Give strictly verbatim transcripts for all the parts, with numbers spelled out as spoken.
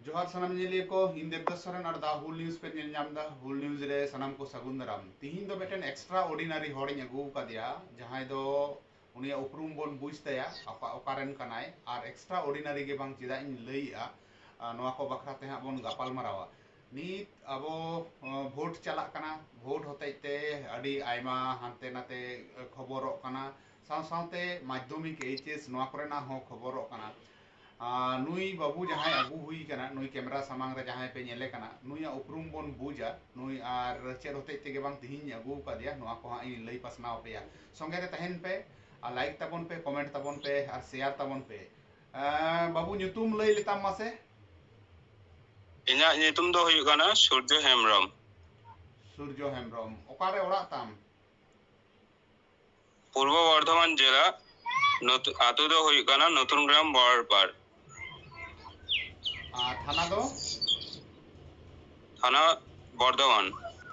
ᱡᱚᱦᱟᱨ ᱥᱟᱱᱟᱢ ᱧᱮᱧᱮᱞᱤᱭᱟᱹ ᱠᱚ, ᱤᱧ ᱫᱮᱵᱫᱟᱥ ᱥᱚᱨᱮᱱ ᱟᱨ ᱫᱟ ᱦᱩᱞ ᱱᱤᱭᱩᱡᱽ ᱯᱮ ᱧᱮᱞ ᱧᱟᱢ ᱮᱫᱟ᱾ ᱦᱩᱞ ᱱᱤᱭᱩᱡᱽ ᱨᱮ ᱥᱟᱱᱟᱢ ᱠᱚ ᱥᱟᱹᱜᱩᱱ ᱫᱟᱨᱟᱢ᱾ ᱛᱤᱦᱤᱧ ᱫᱚ ᱢᱤᱫᱴᱮᱱ ᱮᱠᱥᱴᱨᱟ ᱚᱨᱰᱤᱱᱟᱨᱤ ᱦᱚᱲᱤᱧ ᱟᱹᱜᱩ ᱟᱠᱟᱫᱮᱭᱟ, ᱡᱟᱦᱟᱸᱭ ᱫᱚ ᱩᱱᱤᱭᱟᱜ ᱩᱯᱨᱩᱢ ᱵᱚᱱ ᱵᱩᱡᱽ ᱛᱟᱭᱟ, ᱚᱠᱟ, ᱚᱠᱟᱨᱮᱱ ᱠᱟᱱᱟᱭ, ᱟᱨ ᱮᱠᱥᱴᱨᱟ ᱚᱨᱰᱤᱱᱟᱨᱤ ᱜᱮ ᱵᱟᱝ ᱪᱮᱫᱟᱜ ᱤᱧ ᱞᱟᱹᱭᱮᱜᱼᱟ, ᱟᱨ ᱱᱚᱣᱟ ᱠᱚ ᱵᱟᱠᱷᱨᱟ ᱛᱮ ᱦᱟᱸᱜ ᱵᱚᱱ ᱜᱟᱯᱟᱞ ᱢᱟᱨᱟᱣᱟ᱾ ᱱᱤᱛ ᱟᱵᱚ, ᱟᱸ, ᱵᱷᱳᱴ ᱪᱟᱞᱟᱜ ᱠᱟᱱᱟ, ᱵᱷᱳᱴ ᱦᱚᱛᱮᱡ ᱛᱮ ᱟᱹᱰᱤ ᱟᱭᱢᱟ ᱦᱟᱱᱛᱮ ᱱᱟᱛᱮ ᱠᱷᱚᱵᱚᱨᱚᱜ ᱠᱟᱱᱟ, ᱥᱟᱶ ᱥᱟᱶᱛᱮ ᱢᱟᱫᱽᱫᱷᱚᱢᱤᱠ, ᱮᱭᱤᱪ ᱮᱥ ᱱᱚᱣᱟ ᱠᱚᱨᱮᱱᱟᱜ ᱦᱚᱸ ᱠᱷᱚᱵᱚᱨᱚᱜ ᱠᱟᱱᱟ᱾ ᱟᱨ ᱱᱩᱭ ᱵᱟᱹᱵᱩ ᱡᱟᱦᱟᱸᱭ ᱟᱹᱜᱩ ᱦᱩᱭ ᱠᱟᱱᱟ, ᱱᱩᱭ ᱠᱮᱢᱨᱟ ᱥᱟᱢᱟᱝ ᱨᱮ ᱡᱟᱦᱟᱸᱭ ᱯᱮ ᱧᱮᱞᱮ ᱠᱟᱱᱟ, ᱱᱩᱭᱟᱜ ᱩᱯᱨᱩᱢ ᱵᱚᱱ ᱵᱩᱡᱟ, ᱱᱩᱭ ᱟᱨ ᱪᱮᱫ ᱦᱚᱛᱮᱡ ᱛᱮᱜᱮ ᱵᱟᱝ ᱛᱤᱦᱤᱧ ᱟᱹᱜᱩ ᱟᱠᱟᱫᱮᱭᱟ, ᱱᱚᱣᱟ ᱠᱚ ᱦᱟᱸᱜ ᱤᱧ ᱞᱟᱹᱭ ᱯᱟᱥᱱᱟᱣ ᱟᱯᱮᱭᱟ᱾ ᱥᱚᱸᱜᱮ ᱨᱮ ᱛᱟᱦᱮᱱ ᱯᱮ ᱟᱨ ᱞᱟᱭᱤᱠ ᱛᱟᱵᱚᱱ ᱯᱮ, ᱠᱚᱢᱮᱱᱴ ᱛᱟᱵᱚᱱ ᱯᱮ ᱟᱨ ᱥᱮᱭᱟᱨ ᱛᱟᱵᱚᱱ ᱯᱮ᱾ ᱮᱸ, ᱵᱟᱹᱵᱩ, ᱧᱩᱛᱩᱢ ᱞᱟᱹᱭ ᱞᱮᱛᱟᱢ ᱢᱟᱥᱮ᱾ ᱤᱧᱟᱹᱜ ᱧᱩᱛᱩᱢ ᱫᱚ ᱦᱩᱭᱩᱜ ᱠᱟᱱᱟ ᱥᱩᱨᱡᱚ ᱦᱮᱢᱵᱨᱚᱢ᱾ ᱥᱩᱨᱡᱚ ᱦᱮᱢᱵᱨᱚᱢ, ᱚᱠᱟᱨᱮ ᱚᱲᱟᱜ ᱛᱟᱢ? ᱯᱩᱨᱵᱚ ᱵᱚᱨᱫᱷᱚᱢᱟᱱ ᱡᱮᱞᱟ, ᱱᱚᱛᱩ-, ᱟᱛᱳ ᱫᱚ ᱦᱩᱭᱩᱜ ᱠᱟᱱᱟ ᱱᱚᱛᱩᱱ ᱜᱨᱟᱢ ᱵᱚᱲᱟᱨᱯᱟᱲ᱾ ᱟᱨ ᱛᱷᱟᱱᱟ ᱫᱚ? ᱛᱷᱟᱱᱟ ᱵᱚᱨᱫᱷᱚᱢᱟᱱ᱾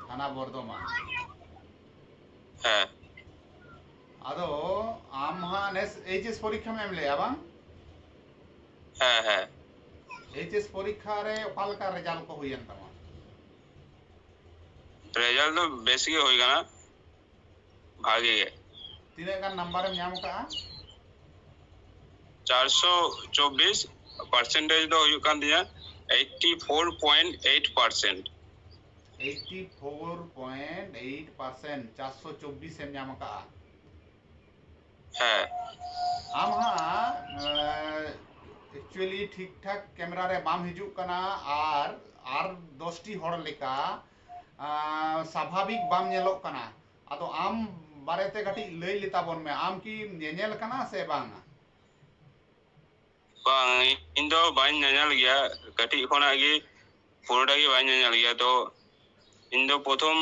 ᱛᱷᱟᱱᱟ ᱵᱚᱨᱫᱷᱚᱢᱟᱱ᱾ ᱦᱮᱸ᱾ ᱟᱫᱚ ᱟᱢ ᱦᱟᱸᱜ ᱱᱮᱥ ᱮᱭᱤᱪ ᱮᱥ ᱯᱚᱨᱤᱠᱠᱷᱟᱢ ᱮᱢ ᱞᱮᱜᱼᱟ ᱵᱟᱝ? ᱦᱮᱸ, ᱦᱮᱸ᱾ ᱮᱭᱤᱪ ᱮᱥ ᱯᱚᱨᱤᱠᱠᱷᱟ ᱨᱮ ᱚᱠᱟ ᱞᱮᱠᱟ ᱨᱮᱡᱟᱞᱴ ᱠᱚ ᱦᱩᱭᱮᱱ ᱛᱟᱢᱟ? ᱨᱮᱡᱟᱞᱴ ᱫᱚ ᱵᱮᱥ ᱜᱮ ᱦᱩᱭ ᱠᱟᱱᱟ, ᱵᱷᱟᱜᱮ ᱜᱮ᱾ ᱛᱤᱱᱟᱹᱜ ᱜᱟᱱ ᱱᱟᱢᱵᱟᱨᱮᱢ ᱧᱟᱢ ᱟᱠᱟᱜᱼᱟ? ᱪᱟᱨᱥᱚ ᱪᱚᱵᱵᱤᱥ, ᱯᱟᱨᱥᱮᱱᱴᱮᱡᱽ ᱫᱚ ᱦᱩᱭᱩᱜ ᱠᱟᱱ ᱛᱤᱧᱟ eighty four point eight percent. Eighty four point eight percent, ᱪᱟᱨᱥᱚ ᱪᱚᱵᱵᱤᱥ ᱮᱢ ᱧᱟᱢ ᱟᱠᱟᱜᱼᱟ᱾ ᱦᱮᱸ᱾ ᱟᱢ ᱦᱟᱸᱜ, ᱮᱸ, actually ᱴᱷᱤᱠ ᱴᱷᱟᱠ ᱠᱮᱢᱨᱟ ᱨᱮ ᱵᱟᱢ ᱦᱤᱡᱩᱜ ᱠᱟᱱᱟ ᱟᱨ, ᱟᱨ ᱫᱚᱥᱴᱤ ᱦᱚᱲ ᱞᱮᱠᱟ, ᱟᱸ, ᱥᱟᱵᱷᱟᱵᱤᱠ ᱵᱟᱢ ᱧᱮᱞᱚᱜ ᱠᱟᱱᱟ᱾ ᱟᱫᱚ ᱟᱢ ᱵᱟᱨᱮᱛᱮ ᱠᱟᱹᱴᱤᱡ ᱞᱟᱹᱭ ᱞᱮᱛᱟᱵᱚᱱ ᱢᱮ, ᱟᱢ ᱠᱤᱢ ᱧᱮᱧᱮᱞ ᱠᱟᱱᱟ ᱥᱮ ᱵᱟᱝᱟ? ᱵᱟᱝ, ᱤᱧ ᱫᱚ ᱵᱟᱹᱧ ᱧᱮᱧᱮᱞ ᱜᱮᱭᱟ, ᱠᱟᱹᱴᱤᱡ ᱠᱷᱚᱱᱟᱜ ᱜᱮ ᱯᱩᱨᱟᱹᱴᱟ ᱜᱮ ᱵᱟᱹᱧ ᱧᱮᱧᱮᱞ ᱜᱮᱭᱟ᱾ ᱛᱚ ᱤᱧ ᱫᱚ ᱯᱨᱚᱛᱷᱚᱢ,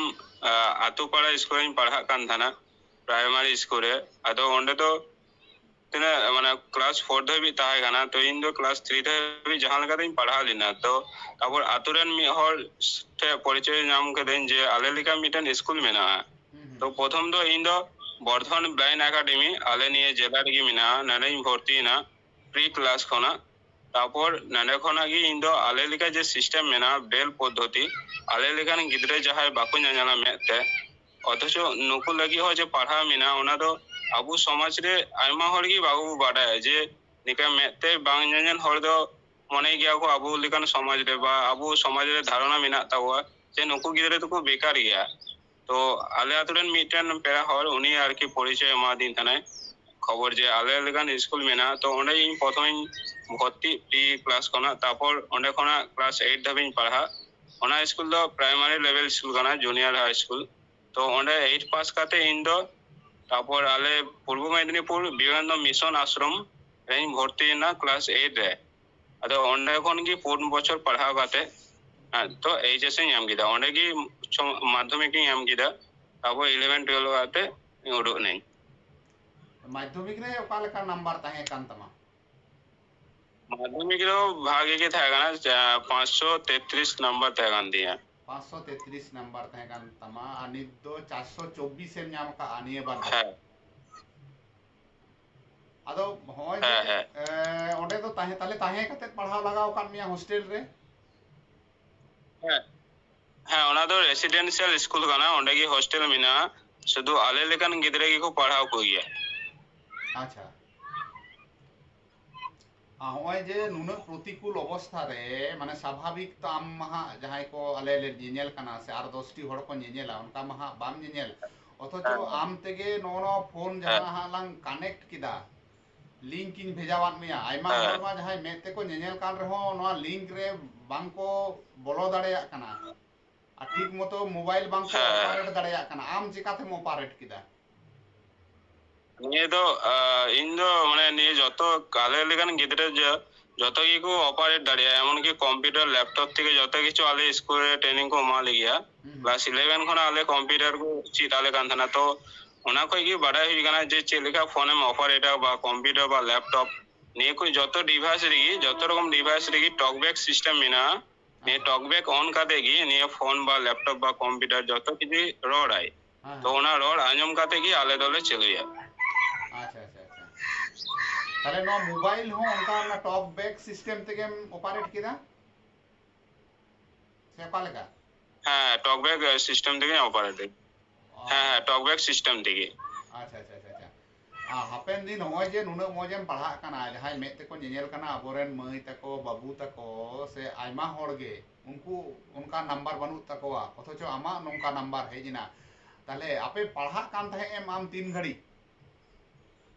ᱟ, ᱟᱛᱳ ᱯᱟᱲᱟ ᱥᱠᱩᱞ ᱨᱤᱧ ᱯᱟᱲᱦᱟᱜ ᱠᱟᱱ ᱛᱟᱦᱮᱱᱟ, ᱯᱨᱟᱭᱢᱟᱨᱤ ᱥᱠᱩᱞ ᱨᱮ᱾ ᱟᱫᱚ ᱚᱸᱰᱮ ᱫᱚ ᱛᱤᱱᱟᱹᱜ, ᱢᱟᱱᱮ, ᱠᱞᱟᱥ ᱯᱷᱳᱨ ᱫᱷᱟᱹᱵᱤᱡ ᱛᱟᱦᱮᱸ ᱠᱟᱱᱟ, ᱛᱚ ᱤᱧ ᱫᱚ ᱠᱞᱟᱥ ᱛᱷᱨᱤ ᱫᱷᱟᱹᱵᱤᱡ ᱡᱟᱦᱟᱸ ᱞᱮᱠᱟᱛᱤᱧ ᱯᱟᱲᱦᱟᱣ ᱞᱮᱱᱟ᱾ ᱛᱚ ᱛᱟᱨᱯᱚᱨ ᱟᱛᱳ ᱨᱮᱱ ᱢᱤᱫ ᱦᱚᱲ ᱴᱷᱮᱱ ᱯᱚᱨᱤᱪᱚᱭ ᱧᱟᱢ ᱠᱮᱫᱟᱹᱧ ᱡᱮ ᱟᱞᱮ ᱞᱮᱠᱟ ᱢᱤᱫᱴᱮᱱ ᱥᱠᱩᱞ ᱢᱮᱱᱟᱜᱼᱟ᱾ ᱦᱩᱸ, ᱦᱩᱸ᱾ ᱛᱚ ᱯᱨᱚᱛᱷᱚᱢ ᱫᱚ ᱤᱧ ᱫᱚ ᱵᱚᱨᱫᱷᱚᱢᱟᱱ ᱵᱞᱟᱭᱤᱱᱰ ᱮᱠᱟᱰᱮᱢᱤ, ᱟᱞᱮ ᱱᱤᱭᱟᱹ ᱡᱮᱞᱟ ᱨᱮᱜᱮ ᱢᱮᱱᱟᱜᱼᱟ, ᱱᱚᱸᱰᱮᱧ ᱵᱷᱚᱨᱛᱤᱭᱮᱱᱟ ᱯᱨᱤ ᱠᱞᱟᱥ ᱠᱷᱚᱱᱟᱜ᱾ ᱛᱟᱯᱚᱨ ᱱᱚᱰᱮ ᱠᱷᱚᱱᱟᱜ ᱜᱮ ᱤᱧ ᱫᱚ ᱟᱞᱮ ᱞᱮᱠᱟ ᱡᱮ system ᱢᱮᱱᱟᱜᱼᱟ, ᱵᱨᱮᱞ ᱯᱚᱫᱽᱫᱷᱚᱛᱤ, ᱟᱞᱮ ᱞᱮᱠᱟᱱ ᱜᱤᱫᱽᱨᱟᱹ ᱡᱟᱦᱟᱸᱭ ᱵᱟᱠᱚ ᱧᱮᱧᱮᱞᱟ ᱢᱮᱫ ᱛᱮ, ᱚᱛᱷᱚᱪᱚ ᱱᱩᱠᱩ ᱞᱟᱹᱜᱤᱫ ᱦᱚᱸ ᱡᱮ ᱯᱟᱲᱦᱟᱣ ᱢᱮᱱᱟᱜᱼᱟ, ᱚᱱᱟ ᱫᱚ ᱟᱵᱚ ᱥᱚᱢᱟᱡᱽ ᱨᱮ ᱟᱭᱢᱟ ᱦᱚᱲ ᱜᱮ ᱵᱟᱵᱚ ᱵᱟᱰᱟᱭᱟ ᱡᱮ ᱱᱤᱝᱠᱟ ᱢᱮᱫ ᱛᱮ ᱵᱟᱝ ᱧᱮᱧᱮᱞ ᱦᱚᱲ ᱫᱚ ᱢᱚᱱᱮ ᱜᱮᱭᱟ ᱠᱚ ᱟᱵᱚ ᱞᱮᱠᱟᱱ ᱥᱚᱢᱟᱡᱽ ᱨᱮ ᱵᱟ ᱟᱵᱚ ᱥᱚᱢᱟᱡᱽ ᱨᱮ ᱫᱷᱟᱨᱚᱱᱟ ᱢᱮᱱᱟᱜ ᱛᱟᱵᱚᱣᱟ ᱡᱮ ᱱᱩᱠᱩ ᱜᱤᱫᱽᱨᱟᱹ ᱫᱚᱠᱚ ᱵᱮᱠᱟᱨ ᱜᱮᱭᱟ᱾ ᱛᱚ ᱟᱞᱮ ᱟᱛᱳ ᱨᱮᱱ ᱢᱤᱫᱴᱮᱱ ᱯᱮᱲᱟ ᱦᱚᱲ ᱩᱱᱤ ᱟᱨᱠᱤ ᱯᱚᱨᱤᱪᱚᱭ ᱮᱢᱟᱫᱤᱧ ᱛᱟᱦᱮᱱᱟᱭ ᱠᱷᱚᱵᱚᱨ ᱡᱮ ᱟᱞᱮ ᱞᱮᱠᱟᱱ ᱥᱠᱩᱞ ᱢᱮᱱᱟᱜᱼᱟ᱾ ᱛᱚ ᱚᱸᱰᱮ ᱤᱧ ᱯᱨᱚᱛᱷᱚᱢᱤᱧ ᱵᱷᱚᱨᱛᱤ ᱯᱨᱤ ᱠᱞᱟᱥ ᱠᱷᱚᱱᱟᱜ, ᱛᱟᱨᱯᱚᱨ ᱚᱸᱰᱮ ᱠᱷᱚᱱᱟᱜ ᱠᱞᱟᱥ ᱮᱭᱤᱴ ᱫᱷᱟᱹᱵᱤᱡ ᱤᱧ ᱯᱟᱲᱦᱟᱜ᱾ ᱚᱱᱟ ᱥᱠᱩᱞ ᱫᱚ ᱯᱨᱟᱭᱢᱟᱨᱤ ᱞᱮᱵᱮᱞ ᱥᱠᱩᱞ ᱠᱟᱱᱟ, ᱡᱩᱱᱤᱭᱟᱨ ᱦᱟᱭ ᱥᱠᱩᱞ᱾ ᱛᱚ ᱚᱸᱰᱮ ᱮᱭᱤᱴ ᱯᱟᱥ ᱠᱟᱛᱮ ᱤᱧ ᱫᱚ ᱛᱟᱨᱯᱚᱨ ᱟᱞᱮ ᱯᱩᱨᱵᱚ ᱢᱮᱫᱤᱱᱤᱯᱩᱨ ᱵᱤᱵᱮᱠᱟᱱᱚᱱᱫᱚ ᱢᱤᱥᱚᱱ ᱟᱥᱨᱚᱢ ᱨᱮᱧ ᱵᱷᱚᱨᱛᱤᱭᱮᱱᱟ ᱠᱞᱟᱥ ᱮᱭᱤᱴ ᱨᱮ᱾ ᱟᱫᱚ ᱚᱸᱰᱮ ᱠᱷᱚᱱ ᱜᱮ ᱯᱩᱱ ᱵᱚᱪᱷᱚᱨ ᱯᱟᱲᱦᱟᱣ ᱠᱟᱛᱮ, ᱦᱮᱸ, ᱛᱚ ᱮᱭᱤᱪ ᱮᱥ ᱤᱧ ᱮᱢ ᱠᱮᱫᱟ᱾ ᱚᱸᱰᱮ ᱜᱮ ᱩᱪᱪᱚ ᱢᱟᱫᱽᱫᱷᱚᱢᱤᱠ ᱤᱧ ᱮᱢ ᱠᱮᱫᱟ᱾ ᱛᱟᱨᱯᱚᱨ ᱤᱞᱮᱵᱷᱮᱱ ᱴᱩᱭᱮᱞᱵᱷ ᱠᱟᱛᱮ ᱤᱧ ᱩᱰᱩᱠ ᱮᱱᱟᱹᱧ᱾ ᱢᱟᱫᱽᱫᱷᱚᱢᱤᱠ ᱨᱮ ᱚᱠᱟ ᱞᱮᱠᱟ ᱱᱟᱢᱵᱟᱨ ᱛᱟᱦᱮᱸ ᱠᱟᱱ ᱛᱟᱢᱟ? ᱢᱟᱫᱽᱫᱷᱚᱢᱤᱠ ᱨᱮ ᱵᱷᱟᱜᱮ ᱜᱮ ᱛᱟᱦᱮᱸ ᱠᱟᱱᱟ, ᱪᱟ- ᱯᱟᱸᱪᱥᱚ ᱛᱮᱛᱨᱤᱥ ᱱᱟᱢᱵᱟᱨ ᱛᱟᱦᱮᱸ ᱠᱟᱱ ᱛᱤᱧᱟ᱾ ᱯᱟᱸᱪᱥᱚ ᱛᱮᱛᱨᱤᱥ ᱱᱟᱢᱵᱟᱨ ᱛᱟᱦᱮᱸ ᱠᱟᱱ ᱛᱟᱢᱟ, ᱟᱨ ᱱᱤᱛ ᱫᱚ ᱪᱟᱨᱥᱚ ᱪᱚᱵᱵᱤᱥ ᱮᱢ ᱧᱟᱢ ᱟᱠᱟᱫᱼᱟ ᱱᱤᱭᱟᱹ ᱵᱟᱨ ᱫᱚ᱾ ᱦᱮᱸ, ᱟᱫᱚ ᱦᱚᱸᱜᱼᱚᱭ ᱡᱮ ᱦᱮᱸ, ᱦᱮᱸ᱾ ᱮ, ᱚᱸᱰᱮ ᱫᱚ ᱛᱟᱦᱮᱸ ᱛᱟᱦᱞᱮ ᱛᱟᱦᱮᱸ ᱠᱟᱛᱮ ᱯᱟᱲᱦᱟᱣ ᱞᱟᱜᱟᱣ ᱟᱠᱟᱫ ᱢᱮᱭᱟ ᱦᱳᱥᱴᱮᱞ ᱨᱮ? ᱦᱮᱸ, ᱦᱮᱸ, ᱚᱱᱟ ᱫᱚ ᱨᱮᱥᱤᱰᱮᱱᱥᱤᱭᱟᱞ ᱥᱠᱩᱞ ᱠᱟᱱᱟ, ᱚᱸᱰᱮ ᱜᱮ ᱦᱳᱥᱴᱮᱞ ᱢᱮᱱᱟᱜᱼᱟ᱾ ᱥᱩᱫᱷᱩ ᱟᱞᱮ ᱞᱮᱠᱟᱱ ᱜᱤᱫᱽᱨᱟᱹ ᱜᱮᱠᱚ ᱯᱟᱲᱦᱟᱣ ᱠᱚᱜᱮᱭᱟ᱾ ᱟᱪᱪᱷᱟ᱾ ᱟᱨ ᱦᱚᱸᱜᱼᱚᱭ ᱡᱮ ᱱᱩᱱᱟᱹᱜ ᱯᱨᱚᱛᱤᱠᱩᱞ ᱚᱵᱚᱥᱛᱷᱟ ᱨᱮ, ᱢᱟᱱᱮ ᱥᱟᱵᱷᱟᱵᱤᱠ ᱛᱚ ᱟᱢ ᱢᱟ ᱦᱟᱸᱜ ᱡᱟᱦᱟᱸᱭ ᱠᱚ ᱟᱞᱮ ᱞᱮ ᱧᱮᱧᱮᱞ ᱠᱟᱱᱟ ᱥᱮ ᱟᱨ ᱫᱚᱥᱴᱤ ᱦᱚᱲ ᱠᱚ ᱧᱮᱧᱮᱞᱟ, ᱚᱱᱠᱟ ᱢᱟ ᱦᱟᱸᱜ ᱵᱟᱢ ᱧᱮᱧᱮᱞ, ᱚᱛᱷᱚᱪᱚ ᱦᱮᱸ, ᱟᱢ ᱛᱮᱜᱮ ᱱᱚᱜᱼᱚ ᱱᱚᱣᱟ ᱯᱷᱳᱱ ᱦᱮᱸ, ᱡᱟᱦᱟᱸ ᱦᱟᱸᱜ ᱞᱟᱝ ᱠᱟᱱᱮᱠᱴ ᱠᱮᱫᱟ, ᱞᱤᱝᱠ ᱤᱧ ᱵᱷᱮᱡᱟᱣᱟᱫ ᱢᱮᱭᱟ, ᱟᱭᱢᱟ ᱦᱮᱸ᱾ ᱦᱚᱲ ᱢᱟ ᱡᱟᱦᱟᱸᱭ ᱢᱮᱫ ᱛᱮᱠᱚ ᱧᱮᱧᱮᱞ ᱠᱟᱱ ᱨᱮᱦᱚᱸ ᱱᱚᱣᱟ ᱞᱤᱝᱠ ᱨᱮ ᱵᱟᱝ ᱠᱚ ᱵᱚᱞᱚ ᱫᱟᱲᱮᱭᱟᱜ ᱠᱟᱱᱟ᱾ ᱟᱨ ᱴᱷᱤᱠ ᱢᱚᱛᱚ ᱢᱳᱵᱟᱭᱤᱞ ᱵᱟᱝ ᱠᱚ ᱦᱮᱸ᱾ ᱚᱯᱟᱨᱮᱴ ᱫᱟᱲᱮᱭᱟᱜ ᱠᱟᱱᱟ᱾ ᱟᱢ ᱪᱮᱠᱟᱛᱮᱢ ᱚᱯᱟᱨᱮᱴ ᱠᱮᱫᱟ? ᱱᱤᱭᱟᱹ ᱫᱚ, ᱟᱸ, ᱤᱧ ᱫᱚ ᱢᱟᱱᱮ ᱱᱤᱭᱟᱹ ᱡᱚᱛᱚ ᱟᱞᱮ ᱞᱮᱠᱟᱱ ᱜᱤᱫᱽᱨᱟᱹ ᱡᱚ-, ᱡᱚᱛᱚ ᱜᱮᱠᱚ ᱚᱯᱟᱨᱮᱴ ᱫᱟᱲᱮᱭᱟᱜᱼᱟ, ᱮᱢᱚᱱᱠᱤ ᱠᱚᱢᱯᱤᱭᱩᱴᱟᱨ, ᱞᱮᱯᱴᱚᱯ ᱛᱮᱜᱮ ᱡᱚᱛᱚ ᱠᱤᱪᱷᱩ ᱟᱞᱮ ᱥᱠᱩᱞ ᱨᱮ ᱴᱨᱮᱱᱤᱝ ᱠᱚ ᱮᱢᱟ ᱞᱮ ᱜᱮᱭᱟ᱾ ᱦᱩᱸ᱾ ᱠᱞᱟᱥ ᱤᱞᱮᱵᱷᱮᱱ ᱠᱷᱚᱱᱟᱜ ᱟᱞᱮ ᱠᱚᱢᱯᱤᱭᱩᱴᱟᱨ ᱠᱚ ᱪᱮᱫ ᱟᱞᱮ ᱠᱟᱱ ᱛᱟᱦᱮᱱᱟ᱾ ᱛᱚ ᱚᱱᱟ ᱠᱷᱚᱡ ᱜᱮ ᱵᱟᱰᱟᱭ ᱦᱩᱭ ᱠᱟᱱᱟ ᱡᱮ ᱪᱮᱫ ᱞᱮᱠᱟ ᱯᱷᱳᱱᱮᱢ ᱚᱯᱟᱨᱮᱴᱟ ᱵᱟ ᱠᱚᱢᱯᱤᱭᱩᱴᱟᱨ ᱵᱟ ᱞᱮᱯᱴᱚᱯ, ᱱᱤᱭᱟᱹ ᱠᱚ ᱡᱚᱛᱚ ᱰᱤᱵᱷᱟᱭᱤᱥ ᱨᱮᱜᱮ, ᱡᱚᱛᱚ ᱨᱚᱠᱚᱢ ᱰᱤᱵᱷᱟᱭᱤᱥ ᱨᱮᱜᱮ ᱴᱚᱠᱵᱮᱠ ᱥᱤᱥᱴᱮᱢ ᱢᱮᱱᱟᱜᱼᱟ᱾ ᱱᱤᱭᱟᱹ ᱴᱚᱠᱵᱮᱠ ᱚᱱ ᱠᱟᱛᱮ ᱜᱮ ᱱᱤᱭᱟᱹ ᱯᱷᱳᱱ ᱵᱟ ᱞᱮᱯᱴᱚᱯ ᱵᱟ ᱠᱚᱢᱯᱤᱭᱩᱴᱟᱨ ᱡᱚᱛᱚ ᱠᱤᱪᱷᱩ ᱨᱚᱲᱟᱭ᱾ ᱦᱮᱸ, ᱛᱚ ᱦᱮᱸ᱾ ᱚᱱᱟ ᱨᱚᱲ ᱟᱸᱡᱚᱢ ᱠᱟᱛᱮ ᱜᱮ ᱟᱞᱮ ᱫᱚᱞᱮ ᱪᱟᱹᱞᱩᱭᱟ᱾ ᱟᱪᱪᱷᱟ, ᱟᱪᱪᱷᱟ, ᱟᱪᱪᱷᱟ᱾ ᱛᱟᱦᱞᱮ ᱱᱚᱣᱟ ᱢᱳᱵᱟᱭᱤᱞ ᱦᱚᱸ ᱚᱱᱠᱟ ᱚᱱᱟ ᱴᱚᱠ ᱵᱮᱠ ᱥᱤᱥᱴᱮᱢ ᱛᱮᱜᱮᱢ ᱚᱯᱟᱨᱮᱴ ᱠᱮᱫᱟ ᱥᱮ ᱚᱠᱟ ᱞᱮᱠᱟ? ᱦᱮᱸ, ᱴᱚᱠ ᱵᱮᱠ ᱥᱤᱥᱴᱮᱢ ᱛᱮᱜᱮ ᱚᱯᱟᱨᱮᱴ᱾ ᱦᱮᱸ, ᱦᱮᱸ, ᱴᱚᱠ ᱵᱮᱠ ᱥᱤᱥᱴᱮᱢ ᱛᱮᱜᱮ᱾ ᱟᱪᱪᱷᱟ, ᱟᱪᱪᱷᱟ, ᱟᱪᱪᱷᱟ, ᱟᱪᱪᱷᱟ᱾ ᱟᱨ ᱦᱟᱯᱮᱱ ᱫᱤᱱ ᱱᱚᱜᱼᱚᱭ ᱡᱮ ᱱᱩᱱᱟᱹᱜ ᱢᱚᱡᱽ ᱮᱢ ᱯᱟᱲᱦᱟᱜ ᱠᱟᱱᱟ, ᱡᱟᱦᱟᱸᱭ ᱢᱮᱫ ᱛᱮᱠᱚ ᱧᱮᱧᱮᱞ ᱠᱟᱱᱟ, ᱟᱵᱚᱨᱮᱱ ᱢᱟᱹᱭ ᱛᱟᱠᱚ, ᱵᱟᱹᱵᱩ ᱛᱟᱠᱚ, ᱥᱮ ᱟᱭᱢᱟ ᱦᱚᱲ ᱜᱮ, ᱩᱱᱠᱩ ᱚᱱᱠᱟ ᱱᱟᱢᱵᱟᱨ ᱵᱟᱹᱱᱩᱜ ᱛᱟᱠᱚᱣᱟ, ᱚᱛᱷᱚᱪᱚ ᱟᱢᱟᱜ ᱱᱚᱝᱠᱟ ᱱᱟᱢᱵᱟᱨ ᱦᱮᱡ ᱮᱱᱟ᱾ ᱛᱟᱦᱞᱮ ᱟᱯᱮ ᱯᱟᱲᱦᱟᱜ ᱠᱟᱱ ᱛᱟᱦᱮᱸᱫ ᱮᱢ ᱟᱢ ᱛᱤᱱ ᱜᱷᱟᱹᱲᱤᱡ?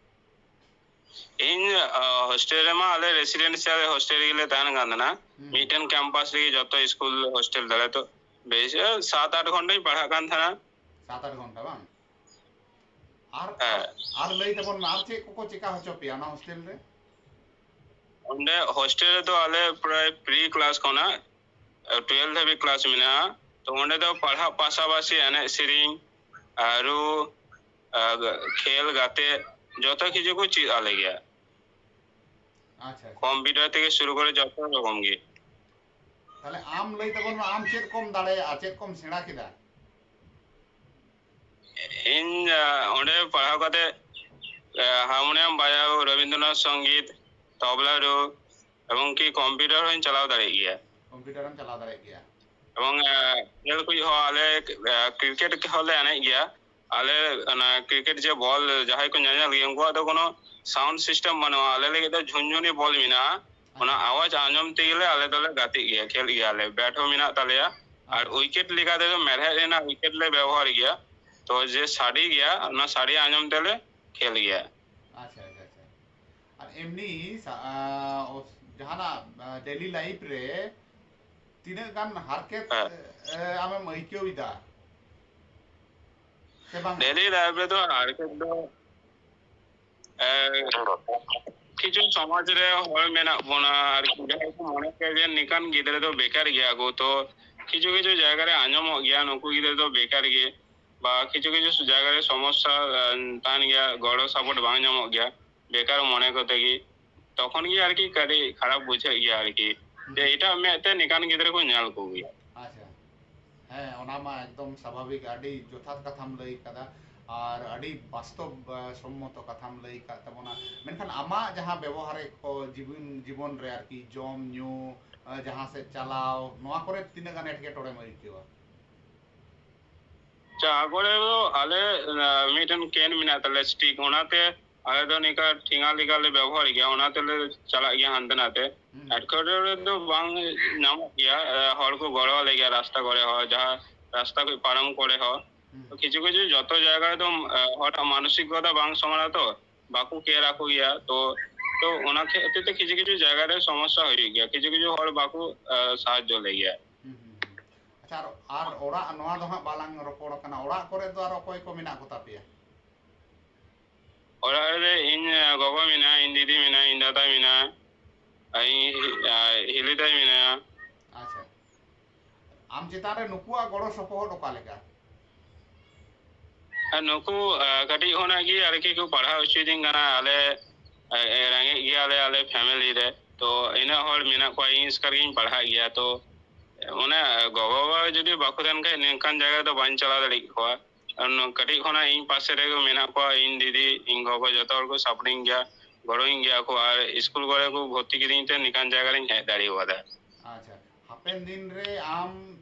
ᱤᱧ, ᱟ, ᱦᱳᱥᱴᱮᱞ ᱨᱮᱢᱟ ᱟᱞᱮ ᱨᱮᱥᱤᱰᱮᱱᱥᱤᱭᱟᱞ ᱦᱳᱥᱴᱮᱞ ᱨᱮᱜᱮᱞᱮ ᱛᱟᱦᱮᱱ ᱠᱟᱱ ᱛᱟᱦᱮᱱᱟ᱾ ᱦᱩᱸ᱾ ᱢᱤᱫᱴᱮᱱ ᱠᱮᱢᱯᱟᱥ ᱨᱮᱜᱮ ᱡᱚᱛᱚ ᱥᱠᱩᱞ ᱦᱳᱥᱴᱮᱞ ᱛᱟᱞᱮ᱾ ᱛᱚ ᱵᱮᱥ, ᱟ, ᱥᱟᱛ ᱟᱴ ᱜᱷᱚᱱᱴᱟᱧ ᱯᱟᱲᱦᱟᱜ ᱠᱟᱱ ᱛᱟᱦᱮᱱᱟ᱾ ᱥᱟᱛ ᱟᱴ ᱜᱷᱚᱱᱴᱟ ᱵᱟᱝ? ᱟᱨ, ᱦᱮᱸ᱾ ᱟᱨ ᱞᱟᱹᱭ ᱛᱟᱵᱚᱱ ᱢᱮ, ᱟᱨ ᱪᱮᱫ ᱠᱚᱠᱚ ᱪᱮᱠᱟ ᱦᱚᱪᱚ ᱯᱮᱭᱟ ᱚᱱᱟ ᱦᱳᱥᱴᱮᱞ ᱨᱮ? ᱚᱸᱰᱮ ᱦᱳᱥᱴᱮᱞ ᱨᱮᱫᱚ ᱟᱞᱮ ᱯᱨᱟᱭ ᱯᱨᱤ ᱠᱞᱟᱥ ᱠᱷᱚᱱᱟᱜ ᱴᱩᱭᱮᱞᱵᱷ ᱫᱷᱟᱹᱵᱤᱡ ᱠᱞᱟᱥ ᱢᱮᱱᱟᱜᱼᱟ᱾ ᱛᱚ ᱚᱸᱰᱮ ᱫᱚ ᱯᱟᱲᱦᱟᱜ ᱯᱟᱥᱟᱯᱟᱥᱤ ᱮᱱᱮᱡ ᱥᱮᱨᱮᱧ, ᱟᱨᱩ, ᱟ, ᱠᱷᱮᱞ ᱜᱟᱛᱮ, ᱡᱚᱛᱚ ᱠᱤᱪᱷᱩ ᱠᱚ ᱪᱮᱫ ᱟᱞᱮ ᱜᱮᱭᱟ᱾ ᱟᱪᱪᱷᱟ, ᱟᱪᱪᱷᱟ᱾ ᱠᱚᱢᱯᱤᱭᱩᱴᱟᱨ ᱛᱷᱮᱠᱮ ᱥᱩᱨᱩ ᱠᱚᱨᱮ ᱡᱚᱛᱚ ᱨᱚᱠᱚᱢ ᱜᱮ᱾ ᱛᱟᱦᱞᱮ ᱟᱢ ᱞᱟᱹᱭ ᱛᱟᱵᱚᱱ ᱢᱮ, ᱟᱢ ᱪᱮᱫ ᱠᱚᱢ ᱫᱟᱲᱮᱭᱟᱜᱼᱟ, ᱪᱮᱫ ᱠᱚᱢ ᱥᱮᱬᱟ ᱠᱮᱫᱟ? ᱤᱧ, ᱟ, ᱚᱸᱰᱮ ᱯᱟᱲᱦᱟᱣ ᱠᱟᱛᱮ, ᱟ, ᱦᱟᱨᱢᱳᱱᱤᱭᱟᱢ ᱵᱟᱡᱟᱣ, ᱨᱚᱵᱤᱱᱫᱨᱚᱱᱟᱛᱷ ᱥᱚᱝᱜᱤᱛ, ᱛᱚᱵᱞᱟ ᱨᱩ, ᱮᱵᱚᱝ ᱠᱤ ᱠᱚᱢᱯᱤᱭᱩᱴᱟᱨ ᱦᱚᱸᱧ ᱪᱟᱞᱟᱣ ᱫᱟᱲᱮᱭᱟᱜ ᱜᱮᱭᱟ᱾ ᱠᱚᱢᱯᱤᱭᱩᱴᱟᱨ ᱮᱢ ᱪᱟᱞᱟᱣ ᱫᱟᱲᱮᱭᱟᱜ ᱜᱮᱭᱟ᱾ ᱮᱵᱚᱝ, ᱟ, ᱠᱷᱮᱞ ᱠᱚ ᱦᱚᱸ ᱟᱞᱮ, ᱟ, ᱠᱨᱤᱠᱮᱴ ᱦᱚᱸᱞᱮ ᱮᱱᱮᱡ ᱜᱮᱭᱟ᱾ ᱟᱞᱮ ᱚᱱᱟ ᱠᱨᱤᱠᱮᱴ ᱡᱮ ᱵᱚᱞ ᱡᱟᱦᱟᱸᱭ ᱠᱚ ᱧᱮᱧᱮᱞ ᱜᱮᱭᱟ, ᱩᱱᱠᱩᱣᱟᱜ ᱫᱚ ᱠᱳᱱᱳ ᱥᱟᱣᱩᱱᱰ ᱥᱤᱥᱴᱮᱢ ᱵᱟᱹᱱᱩᱜᱼᱟ᱾ ᱟᱞᱮ ᱞᱟᱹᱜᱤᱫ ᱫᱚ ᱡᱷᱩᱱᱡᱷᱩᱱᱤ ᱵᱚᱞ ᱢᱮᱱᱟᱜᱼᱟ᱾ ᱚᱱᱟ ᱟᱣᱟᱡᱽ ᱟᱸᱡᱚᱢ ᱛᱮᱜᱮ ᱞᱮ, ᱟᱞᱮ ᱫᱚᱞᱮ ᱜᱟᱛᱮᱜ ᱜᱮᱭᱟ, ᱠᱷᱮᱞ ᱜᱮᱭᱟᱞᱮ᱾ ᱵᱮᱴ ᱦᱚᱸ ᱢᱮᱱᱟᱜ ᱛᱟᱞᱮᱭᱟ᱾ ᱟᱨ ᱩᱭᱠᱮᱴ ᱞᱮᱠᱟ ᱛᱮᱫᱚ ᱢᱮᱲᱦᱮᱫ ᱨᱮᱱᱟᱜ ᱩᱭᱠᱮᱴ ᱞᱮ ᱵᱮᱵᱚᱦᱟᱨ ᱜᱮᱭᱟ᱾ ᱛᱚ ᱡᱮ ᱥᱟᱰᱮ ᱜᱮᱭᱟ, ᱚᱱᱟ ᱥᱟᱰᱮ ᱟᱸᱡᱚᱢ ᱛᱮᱞᱮ ᱠᱷᱮᱞ ᱜᱮᱭᱟ᱾ ᱟᱪᱪᱷᱟ, ᱟᱪᱪᱷᱟ, ᱟᱪᱪᱷᱟ᱾ ᱟᱨ ᱮᱢᱱᱤ ᱥᱟ-, ᱟ, ᱚᱥ-, ᱡᱟᱦᱟᱱᱟᱜ, ᱟ, ᱰᱮᱞᱤ ᱞᱟᱭᱤᱯᱷ ᱨᱮ ᱛᱤᱱᱟᱹᱜ ᱜᱟᱱ ᱦᱟᱨᱠᱮᱛ, ᱦᱮᱸ᱾ ᱮ, ᱟᱢᱮᱢ ᱟᱹᱭᱠᱟᱹᱣ ᱮᱫᱟ ᱥᱮ ᱵᱟᱝ? ᱰᱮᱞᱤ ᱞᱟᱭᱤᱯᱷ ᱨᱮᱫᱚ ᱦᱟᱨᱠᱮᱛ ᱫᱚ, ᱮ, ᱠᱤᱪᱷᱩ ᱥᱚᱢᱟᱡᱽ ᱨᱮ ᱦᱚᱲ ᱢᱮᱱᱟᱜ ᱵᱚᱱᱟ ᱟᱨᱠᱤ, ᱡᱟᱦᱟᱸᱭ ᱠᱚ ᱢᱚᱱᱮ ᱠᱚᱣᱟ ᱡᱮ ᱱᱤᱝᱠᱟᱱ ᱜᱤᱫᱽᱨᱟᱹ ᱫᱚ ᱵᱮᱠᱟᱨ ᱜᱮᱭᱟ ᱠᱚ᱾ ᱛᱚ ᱠᱤᱪᱷᱩ ᱠᱤᱪᱷᱩ ᱡᱟᱭᱜᱟ ᱨᱮ ᱟᱸᱡᱚᱢᱚᱜ ᱜᱮᱭᱟ, ᱱᱩᱠᱩ ᱜᱤᱫᱽᱨᱟᱹ ᱫᱚ ᱵᱮᱠᱟᱨ ᱜᱮ, ᱵᱟ ᱠᱤᱪᱷᱩ ᱠᱤᱪᱷᱩ ᱡᱟᱭᱜᱟ ᱨᱮ ᱥᱚᱢᱚᱥᱥᱟ, ᱮ, ᱛᱟᱦᱮᱱ ᱜᱮᱭᱟ, ᱜᱚᱲᱚ ᱥᱟᱯᱳᱨᱴ ᱵᱟᱝ ᱧᱟᱢᱚᱜ ᱜᱮᱭᱟ, ᱵᱮᱠᱟᱨ ᱢᱚᱱᱮ ᱠᱚᱛᱮ ᱜᱮ᱾ ᱛᱚᱠᱷᱚᱱ ᱜᱮ ᱟᱨᱠᱤ ᱠᱟᱹᱴᱤᱡ ᱠᱷᱟᱨᱟᱯ ᱵᱩᱡᱷᱟᱹᱜ ᱜᱮᱭᱟ ᱟᱨᱠᱤ, ᱡᱮ ᱮᱴᱟᱜ ᱢᱮᱫ ᱛᱮ ᱱᱤᱝᱠᱟᱱ ᱜᱤᱫᱽᱨᱟᱹ ᱠᱚ ᱧᱮᱞ ᱠᱚᱜᱮᱭᱟ᱾ ᱟᱪᱪᱷᱟ, ᱦᱮᱸ, ᱚᱱᱟ ᱢᱟ ᱮᱠᱫᱚᱢ ᱥᱟᱵᱷᱟᱵᱤᱠ, ᱟᱹᱰᱤ ᱡᱚᱛᱷᱟᱛ ᱠᱟᱛᱷᱟᱢ ᱞᱟᱹᱭ ᱠᱟᱫᱟ᱾ ᱟᱨ ᱟᱹᱰᱤ ᱵᱟᱥᱛᱚᱵ, ᱟ, ᱥᱚᱢᱢᱚᱛᱚ ᱠᱟᱛᱷᱟᱢ ᱞᱟᱹᱭ ᱟᱠᱟᱫ ᱛᱟᱵᱚᱱᱟ᱾ ᱢᱮᱱᱠᱷᱟᱱ ᱟᱢᱟᱜ ᱡᱟᱦᱟᱸ ᱵᱮᱵᱚᱦᱟᱨᱮᱫ ᱠᱚ ᱡᱤᱵᱚᱱ, ᱡᱤᱵᱚᱱ ᱨᱮ ᱟᱨᱠᱤ, ᱡᱚᱢ ᱧᱩ, ᱟ, ᱡᱟᱦᱟᱸ ᱥᱮᱫ ᱪᱟᱞᱟᱣ, ᱱᱚᱣᱟ ᱠᱚᱨᱮ ᱛᱤᱱᱟᱹᱜ ᱜᱟᱱ ᱮᱴᱠᱮᱴᱚᱬᱮᱢ ᱟᱹᱭᱠᱟᱹᱣᱟ? ᱪᱟ ᱠᱚᱨᱮ ᱫᱚ ᱟᱞᱮ, ᱟ, ᱢᱤᱫᱴᱮᱱ ᱠᱮᱱ ᱢᱮᱱᱟᱜ ᱛᱟᱞᱮᱭᱟ, ᱥᱴᱤᱠ, ᱚᱱᱟᱛᱮ ᱟᱞᱮ ᱫᱚ ᱱᱤᱝᱠᱟ ᱴᱷᱮᱸᱜᱟ ᱞᱮᱠᱟᱞᱮ ᱵᱮᱵᱚᱦᱟᱨ ᱜᱮᱭᱟ, ᱚᱱᱟ ᱛᱮᱞᱮ ᱪᱟᱞᱟᱜ ᱜᱮᱭᱟ ᱦᱟᱱᱛᱮ ᱱᱟᱛᱮ᱾ ᱦᱩᱸ᱾ ᱮᱴᱠᱮᱴᱚᱬᱮ ᱫᱚ ᱵᱟᱝ ᱧᱟᱢᱚᱜ ᱜᱮᱭᱟ, ᱟ, ᱦᱚᱲ ᱠᱚ ᱜᱚᱲᱚ ᱟᱞᱮ ᱜᱮᱭᱟ ᱨᱟᱥᱛᱟ ᱠᱚᱨᱮ ᱦᱚᱸ, ᱡᱟᱦᱟᱸ ᱨᱟᱥᱛᱟ ᱠᱚ ᱯᱟᱨᱚᱢ ᱠᱚᱨᱮ ᱦᱚᱸ᱾ ᱦᱩᱸ᱾ ᱠᱤᱪᱷᱩ ᱠᱤᱪᱷᱩ ᱡᱚᱛᱚ ᱡᱟᱭᱜᱟ ᱨᱮᱫᱚ, ᱟ, ᱦᱚᱲᱟᱜ ᱢᱟᱱᱚᱥᱤᱠᱚᱛᱟ ᱵᱟᱝ ᱥᱚᱢᱟᱱᱟ ᱛᱚ, ᱵᱟᱠᱚ ᱠᱮᱭᱟᱨ ᱟᱠᱚ ᱜᱮᱭᱟ᱾ ᱛᱚ, ᱛᱚ ᱚᱱᱟ ᱠᱷᱟᱹᱛᱤᱨ ᱛᱮ ᱠᱤᱪᱷᱩ ᱠᱤᱪᱷᱩ ᱡᱟᱭᱜᱟ ᱨᱮ ᱥᱚᱢᱚᱥᱥᱟ ᱦᱩᱭᱩᱜ ᱜᱮᱭᱟ, ᱠᱤᱪᱷᱩ ᱠᱤᱪᱷᱩ ᱦᱚᱲ ᱵᱟᱠᱚ, ᱟ, ᱥᱟᱦᱟᱡᱽᱡᱚ ᱞᱮ ᱜᱮᱭᱟ᱾ ᱦᱩᱸ, ᱦᱩᱸ, ᱦᱩᱸ᱾ ᱟᱪᱪᱷᱟ, ᱟᱨ, ᱟᱨ ᱚᱲᱟᱜ, ᱱᱚᱣᱟ ᱫᱚ ᱦᱟᱸᱜ ᱵᱟᱞᱟᱝ ᱨᱚᱯᱚᱲ ᱠᱟᱱᱟ, ᱚᱲᱟᱜ ᱠᱚᱨᱮ ᱫᱚ ᱟᱨ ᱚᱠᱚᱭ ᱠᱚ ᱢᱮᱱᱟᱜ ᱠᱚ ᱛᱟᱯᱮᱭᱟ? ᱚᱲᱟᱜ ᱨᱮ ᱤᱧ, ᱟ, ᱜᱚᱜᱚ ᱢᱮᱱᱟᱭᱟ, ᱤᱧ ᱫᱤᱫᱤ ᱢᱮᱱᱟᱭᱟ, ᱤᱧ ᱫᱟᱫᱟ ᱢᱮᱱᱟᱭᱟ, ᱟᱨ ᱤᱧ, ᱟ, ᱦᱤᱞᱤ ᱫᱟᱹᱭ ᱢᱮᱱᱟᱭᱟ᱾ ᱟᱪᱪᱷᱟ, ᱟᱢ ᱪᱮᱛᱟᱱ ᱨᱮ ᱱᱩᱠᱩᱣᱟᱜ ᱜᱚᱲᱚ ᱥᱚᱯᱚᱦᱚᱫ ᱚᱠᱟ ᱞᱮᱠᱟ? ᱟᱨ ᱱᱩᱠᱩ, ᱟ, ᱠᱟᱹᱴᱤᱡ ᱠᱷᱚᱱᱟᱜ ᱜᱮ ᱟᱨᱠᱤ ᱠᱚ ᱯᱟᱲᱦᱟᱣ ᱦᱚᱪᱚᱭᱤᱫᱤᱧ ᱠᱟᱱᱟ᱾ ᱟᱞᱮ, ᱟ, ᱨᱮᱸᱜᱮᱡ ᱜᱮᱭᱟᱞᱮ ᱟᱞᱮ ᱯᱷᱮᱢᱮᱞᱤ ᱨᱮ, ᱛᱚ ᱤᱱᱟᱹᱜ ᱦᱚᱲ ᱢᱮᱱᱟᱜ ᱠᱚᱣᱟ, ᱤᱧ ᱮᱥᱠᱟᱨ ᱜᱤᱧ ᱯᱟᱲᱦᱟᱜ ᱜᱮᱭᱟ᱾ ᱛᱚ ᱚᱱᱮ ᱜᱚᱜᱚ ᱵᱟᱵᱟ ᱡᱩᱫᱤ ᱵᱟᱠᱚ ᱛᱟᱦᱮᱱ ᱠᱷᱟᱡ, ᱱᱤᱝᱠᱟᱱ ᱡᱟᱭᱜᱟ ᱨᱮᱫᱚ ᱵᱟᱹᱧ ᱪᱟᱞᱟᱣ ᱫᱟᱲᱮ ᱠᱮᱠᱚᱣᱟ᱾ ᱟᱨ ᱱᱚ-, ᱠᱟᱹᱴᱤᱡ ᱠᱷᱚᱱᱟᱜ ᱤᱧ ᱯᱟᱥᱮ ᱨᱮᱜᱮ ᱢᱮᱱᱟᱜ ᱠᱚᱣᱟ, ᱤᱧ ᱫᱤᱫᱤ, ᱤᱧ ᱜᱚᱜᱚ, ᱡᱚᱛᱚ ᱦᱚᱲ ᱠᱚ ᱥᱟᱯᱳᱨᱴᱤᱧ ᱜᱮᱭᱟ, ᱜᱚᱲᱚᱧ ᱜᱮᱭᱟ ᱠᱚ᱾ ᱟᱨ ᱤᱥᱠᱩᱞ ᱠᱚᱨᱮ ᱠᱚ ᱵᱷᱚᱨᱛᱤ ᱠᱤᱫᱤᱧ ᱛᱮ ᱱᱤᱝᱠᱟᱱ ᱡᱟᱭᱜᱟ ᱨᱤᱧ ᱦᱮᱡ ᱫᱟᱲᱮ ᱠᱟᱫᱟ᱾ ᱟᱪᱪᱷᱟ, ᱦᱟᱯᱮᱱ ᱫᱤᱱ ᱨᱮ ᱟᱢ,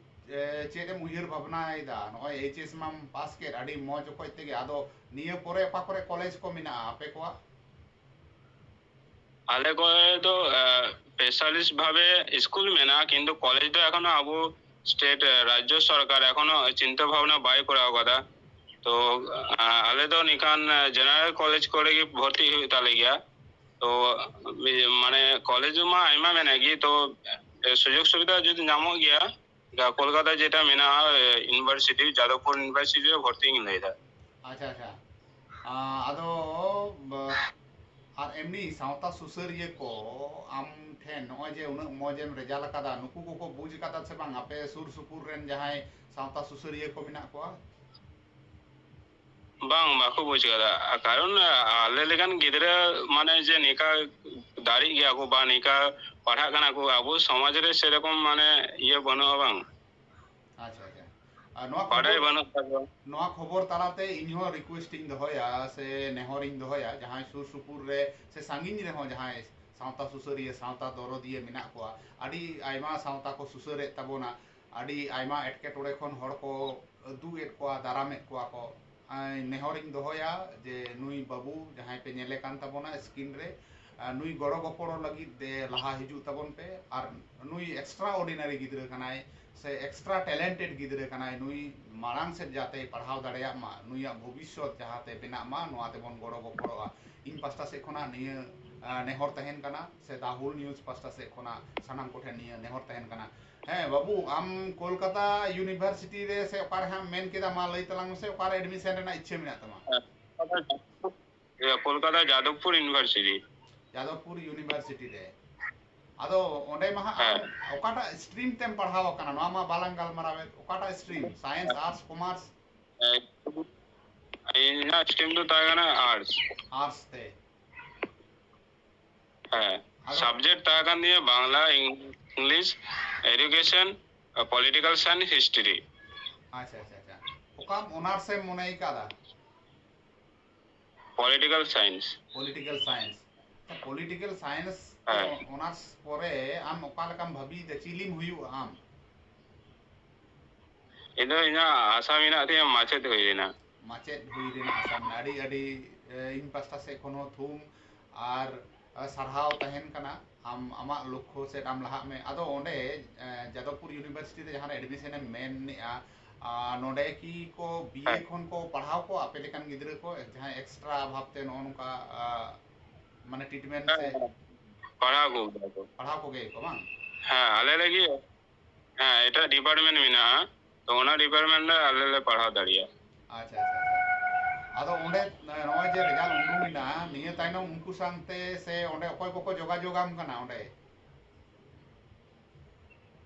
ᱮ, ᱪᱮᱫ ᱮᱢ ᱩᱭᱦᱟᱹᱨ ᱵᱷᱟᱵᱽᱱᱟᱭᱮᱫᱟ? ᱱᱚᱜᱼᱚᱭ ᱮᱭᱤᱪ ᱮᱥ ᱢᱟᱢ ᱯᱟᱥ ᱠᱮᱫ, ᱟᱹᱰᱤ ᱢᱚᱡᱽ ᱚᱠᱚᱡ ᱛᱮᱜᱮ, ᱟᱫᱚ ᱱᱤᱭᱟᱹ ᱯᱚᱨᱮ ᱚᱠᱟ ᱠᱚᱨᱮ ᱠᱚᱞᱮᱡᱽ ᱠᱚ ᱢᱮᱱᱟᱜᱼᱟ ᱟᱯᱮ ᱠᱚᱣᱟᱜ? ᱟᱞᱮ ᱠᱚᱨᱮ ᱫᱚ, ᱟ, ᱥᱯᱮᱥᱟᱞᱤᱥᱴ ᱵᱷᱟᱵᱮ ᱤᱥᱠᱩᱞ ᱢᱮᱱᱟᱜᱼᱟ, ᱠᱤᱱᱛᱩ ᱠᱚᱞᱮᱡᱽ ᱫᱚ ᱮᱠᱷᱚᱱᱳ ᱟᱵᱚ ᱥᱴᱮᱴ, ᱟ, ᱨᱟᱡᱽᱡᱚ ᱥᱚᱨᱠᱟᱨ ᱮᱠᱷᱚᱱᱳ ᱪᱤᱱᱛᱟᱹ ᱵᱷᱟᱵᱽᱱᱟ ᱵᱟᱭ ᱠᱚᱨᱟᱣ ᱠᱟᱫᱟ᱾ ᱛᱚ, ᱟ, ᱟᱞᱮ ᱫᱚ ᱱᱤᱝᱠᱟᱱ, ᱟ, ᱡᱮᱱᱟᱨᱮᱞ ᱠᱚᱞᱮᱡᱽ ᱠᱚᱨᱮ ᱜᱮ ᱵᱷᱚᱨᱛᱤ ᱦᱩᱭᱩᱜ ᱛᱟᱞᱮ ᱜᱮᱭᱟ᱾ ᱛᱚ, ᱢᱟᱱᱮ, ᱠᱚᱞᱮᱡᱽ ᱢᱟ ᱟᱭᱢᱟ ᱢᱮᱱᱟᱜ ᱜᱮ, ᱛᱚ, ᱮ, ᱥᱩᱡᱳᱜᱽ ᱥᱩᱵᱤᱫᱷᱟ ᱡᱩᱫᱤ ᱧᱟᱢᱚᱜ ᱜᱮᱭᱟ, ᱡᱟ ᱠᱳᱞᱠᱟᱛᱟ ᱡᱮᱴᱟ ᱢᱮᱱᱟᱜᱼᱟ, ᱮ, ᱤᱭᱩᱱᱤᱵᱷᱟᱨᱥᱤᱴᱤ, ᱡᱟᱫᱚᱵᱯᱩᱨ ᱤᱭᱩᱱᱤᱵᱷᱟᱨᱥᱤᱴᱤ ᱨᱮ ᱵᱷᱚᱨᱛᱤ ᱤᱧ ᱞᱟᱹᱭᱫᱟ᱾ ᱟᱪᱪᱷᱟ, ᱟᱪᱪᱷᱟ᱾ ᱟ, ᱟᱫᱚ, ᱵᱟ-, ᱟᱨ ᱮᱢᱱᱤ ᱥᱟᱶᱛᱟ ᱥᱩᱥᱟᱹᱨᱤᱭᱟᱹ ᱠᱚ ᱟᱢ ᱴᱷᱮᱱ ᱱᱚᱜᱼᱚᱭ ᱡᱮ ᱩᱱᱟᱹᱜ ᱢᱚᱡᱽ ᱮᱢ ᱨᱮᱡᱟᱞᱴ ᱟᱠᱟᱫᱟ, ᱱᱩᱠᱩ ᱠᱚᱠᱚ ᱵᱩᱡᱽ ᱟᱠᱟᱫᱟ ᱥᱮ ᱵᱟᱝ, ᱟᱯᱮ ᱥᱩᱨ ᱥᱩᱯᱩᱨ ᱨᱮᱱ ᱡᱟᱦᱟᱸᱭ ᱥᱟᱶᱛᱟ ᱥᱩᱥᱟᱹᱨᱤᱭᱟᱹ ᱠᱚ ᱢᱮᱱᱟᱜ ᱠᱚᱣᱟ? ᱵᱟᱝ, ᱵᱟᱠᱚ ᱵᱩᱡᱽ ᱟᱠᱟᱫᱟ᱾ ᱠᱟᱨᱚᱱ, ᱟ, ᱟᱞᱮ ᱞᱮᱠᱟᱱ ᱜᱤᱫᱽᱨᱟᱹ, ᱢᱟᱱᱮ, ᱡᱮ ᱱᱤᱝᱠᱟ ᱫᱟᱲᱮᱜ ᱜᱮᱭᱟ ᱠᱚ ᱵᱟ ᱱᱤᱝᱠᱟ ᱯᱟᱲᱦᱟᱜ ᱠᱟᱱᱟ ᱠᱚ, ᱟᱵᱚ ᱥᱚᱢᱟᱡᱽ ᱨᱮ ᱥᱮᱨᱚᱠᱚᱢ, ᱢᱟᱱᱮ, ᱤᱭᱟᱹ ᱵᱟᱹᱱᱩᱜᱼᱟ ᱵᱟᱝ᱾ ᱟᱪᱪᱷᱟ, ᱟᱪᱪᱷᱟ᱾ ᱟᱨ ᱱᱚᱣᱟ ᱵᱟᱰᱟᱭ ᱠᱷᱚᱵᱚᱨ ᱵᱟᱹᱱᱩᱜ ᱛᱟᱠᱚᱣᱟ᱾ ᱱᱚᱣᱟ ᱠᱷᱚᱵᱚᱨ ᱛᱟᱞᱟᱛᱮ ᱤᱧᱦᱚᱸ ᱨᱤᱠᱩᱭᱮᱥᱴ ᱤᱧ ᱫᱚᱦᱚᱭᱟ ᱥᱮ ᱱᱮᱦᱚᱨ ᱤᱧ ᱫᱚᱦᱚᱭᱟ, ᱡᱟᱦᱟᱸᱭ ᱥᱩᱨ ᱥᱩᱯᱩᱨ ᱨᱮ ᱥᱮ ᱥᱟᱺᱜᱤᱧ ᱨᱮᱦᱚᱸ ᱡᱟᱦᱟᱸᱭ ᱥᱟᱶᱛᱟ ᱥᱩᱥᱟᱹᱨᱤᱭᱟᱹ, ᱥᱟᱶᱛᱟ ᱫᱚᱨᱚᱫᱤᱭᱟᱹ ᱢᱮᱱᱟᱜ ᱠᱚᱣᱟ, ᱟᱹᱰᱤ ᱟᱭᱢᱟ ᱥᱟᱶᱛᱟ ᱠᱚ ᱥᱩᱥᱟᱹᱨᱮᱫ ᱛᱟᱵᱚᱱᱟ, ᱟᱹᱰᱤ ᱟᱭᱢᱟ ᱮᱴᱠᱮᱴᱚᱬᱮ ᱠᱷᱚᱱ ᱦᱚᱲ ᱠᱚ ᱩᱫᱩᱜ ᱮᱫ ᱠᱚᱣᱟ, ᱫᱟᱨᱟᱢᱮᱫ ᱠᱚᱣᱟ ᱠᱚ᱾ ᱟᱭ, ᱱᱮᱦᱚᱨᱤᱧ ᱫᱚᱦᱚᱭᱟ ᱡᱮ ᱱᱩᱭ ᱵᱟᱹᱵᱩ ᱡᱟᱦᱟᱸᱭ ᱯᱮ ᱧᱮᱞᱮ ᱠᱟᱱ ᱛᱟᱵᱚᱱᱟ ᱥᱠᱨᱤᱱ ᱨᱮ, ᱟᱨ ᱱᱩᱭ ᱜᱚᱲᱚ ᱜᱚᱯᱚᱲᱚ ᱞᱟᱹᱜᱤᱫ ᱛᱮ ᱞᱟᱦᱟ ᱦᱤᱡᱩᱜ ᱛᱟᱵᱚᱱ ᱯᱮ᱾ ᱟᱨ ᱱᱩᱭ ᱮᱠᱥᱴᱨᱟ ᱚᱨᱰᱤᱱᱟᱨᱤ ᱜᱤᱫᱽᱨᱟᱹ ᱠᱟᱱᱟᱭ ᱥᱮ ᱮᱠᱥᱴᱨᱟ ᱴᱮᱞᱮᱱᱴᱮᱰ ᱜᱤᱫᱽᱨᱟᱹ ᱠᱟᱱᱟᱭ, ᱱᱩᱭ ᱢᱟᱲᱟᱝ ᱥᱮᱫ ᱡᱟᱛᱮᱭ ᱯᱟᱲᱦᱟᱣ ᱫᱟᱲᱮᱭᱟᱜ ᱢᱟ, ᱱᱩᱭᱟᱜ ᱵᱷᱚᱵᱤᱥᱥᱚᱛ ᱡᱟᱦᱟᱸᱛᱮ ᱵᱮᱱᱟᱜ ᱢᱟ, ᱱᱚᱣᱟ ᱛᱮᱵᱚᱱ ᱜᱚᱲᱚ ᱜᱚᱯᱚᱲᱚᱜᱼᱟ᱾ ᱤᱧ ᱯᱟᱥᱴᱟ ᱥᱮᱫ ᱠᱷᱚᱱᱟᱜ ᱱᱤᱭᱟᱹ, ᱟᱸ, ᱱᱮᱦᱚᱨ ᱛᱟᱦᱮᱱ ᱠᱟᱱᱟ, ᱥᱮ ᱫᱟ ᱦᱩᱞ ᱱᱤᱭᱩᱡᱽ ᱯᱟᱥᱴᱟ ᱥᱮᱫ ᱠᱷᱚᱱᱟᱜ ᱥᱟᱱᱟᱢ ᱠᱚᱴᱷᱮᱱ ᱱᱤᱭᱟᱹ ᱱᱮᱦᱚᱨ ᱛᱟᱦᱮᱱ ᱠᱟᱱᱟ᱾ ᱦᱮᱸ ᱵᱟᱹᱵᱩ, ᱟᱢ ᱠᱳᱞᱠᱟᱛᱟ ᱤᱭᱩᱱᱤᱵᱷᱟᱨᱥᱤᱴᱤ ᱨᱮ ᱥᱮ ᱚᱠᱟᱨᱮ ᱦᱟᱸᱜ ᱢᱮᱱ ᱠᱮᱫᱟ, ᱢᱟ ᱞᱟᱹᱭ ᱛᱟᱞᱟᱝ ᱢᱮᱥᱮ, ᱚᱠᱟᱨᱮ ᱮᱰᱢᱤᱥᱚᱱ ᱨᱮᱱᱟᱜ ᱤᱪᱪᱷᱟᱹ ᱢᱮᱱᱟᱜ ᱛᱟᱢᱟ? ᱤᱭᱟᱹ, ᱠᱳᱞᱠᱟᱛᱟ ᱡᱟᱫᱚᱵᱽᱯᱩᱨ ᱤᱭᱩᱱᱤᱵᱷᱟᱨᱥᱤᱴᱤ᱾ ᱡᱟᱫᱚᱵᱽᱯᱩᱨ ᱤᱭᱩᱱᱤᱵᱷᱟᱨᱥᱤᱴᱤ ᱨᱮ᱾ ᱟᱫᱚ ᱚᱸᱰᱮ ᱢᱟ ᱦᱟᱸᱜ ᱟᱢ ᱦᱮᱸ᱾ ᱚᱠᱟᱴᱟᱜ ᱥᱴᱨᱤᱢ ᱛᱮᱢ ᱯᱟᱲᱦᱟᱣ ᱟᱠᱟᱱᱟ, ᱱᱚᱣᱟ ᱢᱟ ᱵᱟᱞᱟᱝ ᱜᱟᱞᱢᱟᱨᱟᱣᱮᱫ, ᱚᱠᱟᱴᱟᱜ ᱥᱴᱨᱤᱢ, ᱥᱟᱭᱮᱱᱥ, ᱟᱨᱴᱥ, ᱠᱚᱢᱟᱨᱥ? ᱦᱮᱸ, ᱤᱧᱟᱹᱜ ᱥᱴᱨᱤᱢ ᱫᱚ ᱛᱟᱦᱮᱸ ᱠᱟᱱᱟ ᱟᱨᱴᱥ᱾ ᱟᱨᱴᱥ ᱛᱮ᱾ ᱦᱮᱸ, ᱟᱫᱚ ᱥᱟᱵᱡᱮᱠᱴ ᱛᱟᱦᱮᱸ ᱠᱟᱱ ᱛᱤᱧᱟᱹ Bangla, English, education, political science, history. ᱟᱪᱪᱷᱟ, ᱟᱪᱪᱷᱟ, ᱟᱪᱪᱷᱟ᱾ ᱚᱠᱟᱢ ᱚᱱᱟᱨᱥ ᱮᱢ ᱢᱚᱱᱮ ᱠᱟᱫᱟ? Political science. Political science. Political science ᱦᱮᱸ᱾ ᱚᱱᱟᱨᱥ ᱯᱚᱨᱮ ᱟᱢ ᱚᱠᱟ ᱞᱮᱠᱟᱢ ᱵᱷᱟᱹᱵᱤᱭᱮᱫᱟ, ᱪᱤᱞᱤᱢ ᱦᱩᱭᱩᱜᱼᱟ ᱟᱢ? ᱤᱧ ᱫᱚ ᱤᱧᱟᱹᱜ ᱟᱥᱟ ᱢᱮᱱᱟᱜ ᱛᱤᱧᱟᱹ ᱢᱟᱪᱮᱫ ᱦᱩᱭ ᱨᱮᱱᱟᱜ᱾ ᱢᱟᱪᱮᱫ ᱦᱩᱭ ᱨᱮᱱᱟᱜ ᱟᱥᱟ ᱢᱮᱱᱟᱜᱼᱟ᱾ ᱟᱹᱰᱤ, ᱟᱹᱰᱤ, ᱮ, ᱤᱧ ᱯᱟᱥᱴᱟ ᱥᱮᱫ ᱠᱷᱚᱱ ᱦᱚᱸ ᱛᱷᱩᱢ ᱟᱨ, ᱮ, ᱥᱟᱨᱦᱟᱣ ᱛᱟᱦᱮᱱ ᱠᱟᱱᱟ᱾ ᱟᱢ, ᱟᱢᱟᱜ ᱞᱚᱠᱠᱷᱚ ᱥᱮᱫ ᱟᱢ ᱞᱟᱦᱟᱜ ᱢᱮ᱾ ᱟᱫᱚ ᱚᱸᱰᱮ, ᱮ, ᱡᱟᱫᱚᱵᱽᱯᱩᱨ ᱤᱭᱩᱱᱤᱵᱷᱟᱨᱥᱤᱴᱤ ᱨᱮ ᱡᱟᱦᱟᱸ ᱨᱮ ᱮᱰᱢᱤᱥᱚᱱ ᱮᱢ ᱢᱮᱱᱮᱜᱼᱟ, ᱟ, ᱱᱚᱰᱮ ᱠᱤ ᱠᱚ ᱵᱤ ᱮ ᱦᱮᱸ᱾ ᱠᱷᱚᱱ ᱠᱚ ᱯᱟᱲᱦᱟᱣ ᱠᱚᱣᱟ ᱟᱯᱮ ᱞᱮᱠᱟᱱ ᱜᱤᱫᱽᱨᱟᱹ ᱠᱚ, ᱡᱟᱦᱟᱸᱭ ᱮᱠᱥᱴᱨᱟ ᱵᱷᱟᱵᱽᱛᱮ ᱱᱚᱜᱼᱚ ᱱᱚᱝᱠᱟ, ᱟ, ᱢᱟᱱᱮ ᱴᱨᱤᱴᱢᱮᱱᱴ ᱦᱮᱸ, ᱥᱮ? ᱦᱮᱸ᱾ ᱯᱟᱲᱦᱟᱣ ᱠᱚ ᱜᱮᱭᱟ ᱠᱚ᱾ ᱯᱟᱲᱦᱟᱣ ᱠᱚᱜᱮᱭᱟ ᱠᱚ ᱵᱟᱝ? ᱦᱮᱸ, ᱟᱞᱮ ᱞᱟᱹᱜᱤᱫ, ᱦᱮᱸ, ᱮᱴᱟᱜ ᱰᱤᱯᱟᱨᱴᱢᱮᱱᱴ ᱢᱮᱱᱟᱜᱼᱟ, ᱛᱚ ᱚᱱᱟ ᱰᱤᱯᱟᱨᱴᱢᱮᱱᱴ ᱨᱮ ᱟᱞᱮ ᱞᱮ ᱯᱟᱲᱦᱟᱣ ᱫᱟᱲᱮᱭᱟᱜᱼᱟ᱾ ᱟᱪᱪᱷᱟ, ᱟᱪᱪᱷᱟ, ᱟᱪᱪᱷᱟ᱾ ᱟᱫᱚ ᱚᱸᱰᱮ, ᱮ, ᱱᱚᱜᱼᱚᱭ ᱡᱮ ᱨᱮᱡᱟᱞᱴ ᱩᱰᱩᱝ ᱮᱱᱟ, ᱱᱤᱭᱟᱹ ᱛᱟᱭᱱᱚᱢ ᱩᱱᱠᱩ ᱥᱟᱶᱛᱮ ᱥᱮ ᱚᱸᱰᱮ ᱚᱠᱚᱭ ᱠᱚᱠᱚ ᱡᱳᱜᱟᱡᱳᱜᱽ ᱟᱢ ᱠᱟᱱᱟ ᱚᱸᱰᱮ?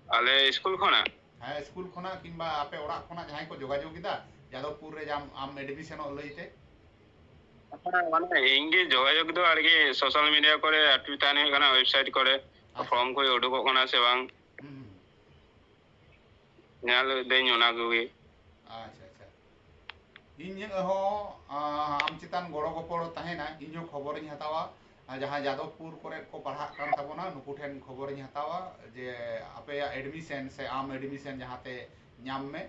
ᱟᱞᱮ ᱥᱠᱩᱞ ᱠᱷᱚᱱᱟᱜ? ᱦᱮᱸ, ᱥᱠᱩᱞ ᱠᱷᱚᱱᱟᱜ ᱠᱤᱝᱵᱟ ᱟᱯᱮ ᱚᱲᱟᱜ ᱠᱷᱚᱱᱟᱜ ᱡᱟᱦᱟᱸᱭ ᱠᱚ ᱡᱳᱜᱟᱡᱳᱜᱽ ᱮᱫᱟ ᱡᱟᱫᱚᱵᱽᱯᱩᱨ ᱨᱮ ᱟᱢ, ᱟᱢ ᱮᱰᱢᱤᱥᱚᱱᱚᱜ ᱞᱟᱹᱭ ᱛᱮ? ᱦᱮᱸ, ᱢᱟᱱᱮ ᱤᱧ ᱜᱮ ᱡᱳᱜᱟᱡᱳᱜᱽ ᱫᱚ ᱟᱨᱠᱤ ᱥᱳᱥᱟᱞ ᱢᱤᱰᱤᱭᱟ ᱠᱚᱨᱮ ᱮᱠᱴᱤᱵᱷ ᱛᱟᱦᱮᱱ ᱦᱩᱭᱩᱜ ᱠᱟᱱᱟ, ᱳᱭᱮᱵᱥᱟᱭᱤᱴ ᱠᱚᱨᱮ ᱟᱪᱪᱷᱟ᱾ ᱯᱷᱚᱨᱢ ᱠᱚ ᱩᱰᱩᱠᱚᱜ ᱠᱟᱱᱟ ᱥᱮ ᱵᱟᱝ, ᱦᱩᱸ, ᱦᱩᱸ᱾ ᱧᱮᱞ ᱤᱫᱟᱹᱧ ᱚᱱᱟ ᱠᱚᱜᱮ᱾ ᱟᱪᱪᱷᱟ, ᱟᱪᱪᱷᱟ᱾ ᱤᱧᱟᱹᱜ ᱦᱚᱸ, ᱟᱸ, ᱟᱢ ᱪᱮᱛᱟᱱ ᱜᱚᱲᱚ ᱜᱚᱯᱚᱲ ᱛᱟᱦᱮᱱᱟ, ᱤᱧ ᱦᱚᱸ ᱠᱷᱚᱵᱚᱨᱤᱧ ᱦᱟᱛᱟᱣᱟ᱾ ᱟᱨ ᱡᱟᱦᱟᱸᱭ ᱡᱟᱫᱚᱵᱽᱯᱩᱨ ᱠᱚᱨᱮ ᱠᱚ ᱯᱟᱲᱦᱟᱜ ᱠᱟᱱ ᱛᱟᱵᱚᱱᱟ, ᱱᱩᱠᱩ ᱴᱷᱮᱱ ᱠᱷᱚᱵᱚᱨᱤᱧ ᱦᱟᱛᱟᱣᱟ ᱡᱮ ᱟᱯᱮᱭᱟᱜ admission ᱥᱮ ᱟᱢ admission ᱡᱟᱦᱟᱸᱛᱮ ᱧᱟᱢ ᱢᱮ,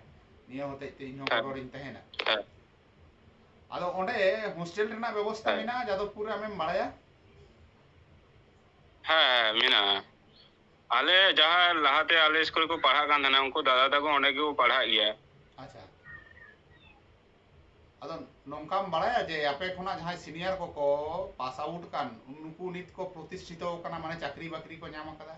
ᱱᱤᱭᱟᱹ ᱦᱚᱛᱮᱡ ᱛᱮ ᱤᱧ ᱦᱚᱸ ᱦᱮᱸ᱾ ᱜᱚᱲᱚᱨᱤᱧ ᱛᱟᱦᱮᱱᱟ᱾ ᱦᱮᱸ᱾ ᱟᱫᱚ ᱚᱸᱰᱮ hostel ᱨᱮᱱᱟᱜ ᱵᱮᱵᱚᱥᱛᱷᱟ ᱦᱮᱸ᱾ ᱢᱮᱱᱟᱜᱼᱟ ᱡᱟᱫᱚᱵᱽᱯᱩᱨ ᱨᱮ, ᱟᱢᱮᱢ ᱵᱟᱲᱟᱭᱟ? ᱦᱮᱸ, ᱢᱮᱱᱟᱜᱼᱟ᱾ ᱟᱞᱮ ᱡᱟᱦᱟᱸ ᱞᱟᱦᱟᱛᱮ ᱟᱞᱮ ᱥᱠᱩᱞ ᱨᱮᱠᱚ ᱯᱟᱲᱦᱟᱜ ᱠᱟᱱ ᱛᱟᱦᱮᱱᱟ, ᱩᱱᱠᱩ ᱫᱟᱫᱟ ᱛᱟᱠᱚ ᱚᱸᱰᱮ ᱜᱮᱠᱚ ᱯᱟᱲᱦᱟᱜ ᱜᱮᱭᱟ᱾ ᱟᱪᱪᱷᱟ᱾ ᱟᱫᱚ ᱱᱚᱝᱠᱟᱢ ᱵᱟᱲᱟᱭᱟ ᱡᱮ ᱟᱯᱮ ᱠᱷᱚᱱᱟᱜ ᱡᱟᱦᱟᱸᱭ senior ᱠᱚᱠᱚ pass out ᱠᱟᱱ, ᱱᱩᱠᱩ ᱱᱤᱛ ᱠᱚ ᱯᱨᱚᱛᱤᱥᱴᱷᱤᱛᱚ ᱟᱠᱟᱱᱟ, ᱢᱟᱱᱮ ᱪᱟᱹᱠᱨᱤ ᱵᱟᱹᱠᱨᱤ ᱠᱚ ᱧᱟᱢ ᱟᱠᱟᱫᱟ?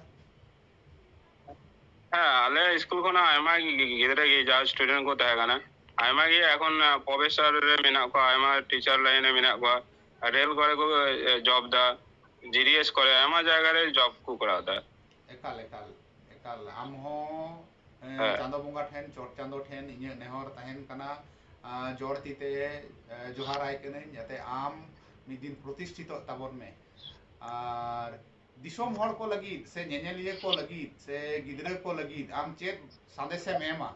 ᱦᱮᱸ, ᱟᱞᱮ ᱥᱠᱩᱞ ᱠᱷᱚᱱᱟᱜ ᱟᱭᱢᱟ ᱜᱤ-, ᱜᱤᱫᱽᱨᱟᱹ ᱜᱮ ᱡᱟ student ᱠᱚ ᱛᱟᱦᱮᱸ ᱠᱟᱱᱟ, ᱟᱭᱢᱟ ᱜᱮ ᱮᱠᱷᱚᱱ, ᱟᱸ, professor ᱨᱮ ᱢᱮᱱᱟᱜ ᱠᱚᱣᱟ, ᱟᱭᱢᱟ teacher line ᱨᱮ ᱢᱮᱱᱟᱜ ᱠᱚᱣᱟ, ᱨᱮᱞ ᱠᱚᱨᱮ ᱠᱚ, ᱮ, job ᱫᱟ, G D S ᱠᱚᱨᱮ ᱟᱭᱢᱟ ᱡᱟᱭᱜᱟ ᱨᱮ job ᱠᱚ ᱠᱚᱨᱟᱣ ᱫᱟ᱾ ᱮᱠᱟᱞ, ᱮᱠᱟᱞ, ᱮᱠᱟᱞ᱾ ᱟᱢ ᱦᱚᱸ, ᱮ, ᱦᱮᱸ᱾ ᱪᱟᱸᱫᱚ ᱵᱚᱸᱜᱟ ᱴᱷᱮᱱ, ᱪᱚᱴ ᱪᱟᱸᱫᱚ ᱴᱷᱮᱱ ᱤᱧᱟᱹᱜ ᱱᱮᱦᱚᱨ ᱛᱟᱦᱮᱱ ᱠᱟᱱᱟ, ᱟᱸ, ᱡᱚᱲ ᱛᱤ ᱛᱮ, ᱮ, ᱡᱚᱦᱟᱨᱟᱭ ᱠᱟᱹᱱᱟᱹᱧ, ᱡᱟᱛᱮ ᱟᱢ ᱢᱤᱫ ᱫᱤᱱ ᱯᱨᱚᱛᱤᱥᱴᱷᱤᱛᱚᱜ ᱛᱟᱵᱚᱱ ᱢᱮ᱾ ᱟᱨ ᱫᱤᱥᱚᱢ ᱦᱚᱲ ᱠᱚ ᱞᱟᱹᱜᱤᱫ ᱥᱮ ᱧᱮᱧᱮᱞᱤᱭᱟᱹ ᱠᱚ ᱞᱟᱹᱜᱤᱫ ᱥᱮ ᱜᱤᱫᱽᱨᱟᱹ ᱠᱚ ᱞᱟᱹᱜᱤᱫ ᱟᱢ ᱪᱮᱫ ᱥᱟᱸᱫᱮᱥᱮᱢ ᱮᱢᱟ?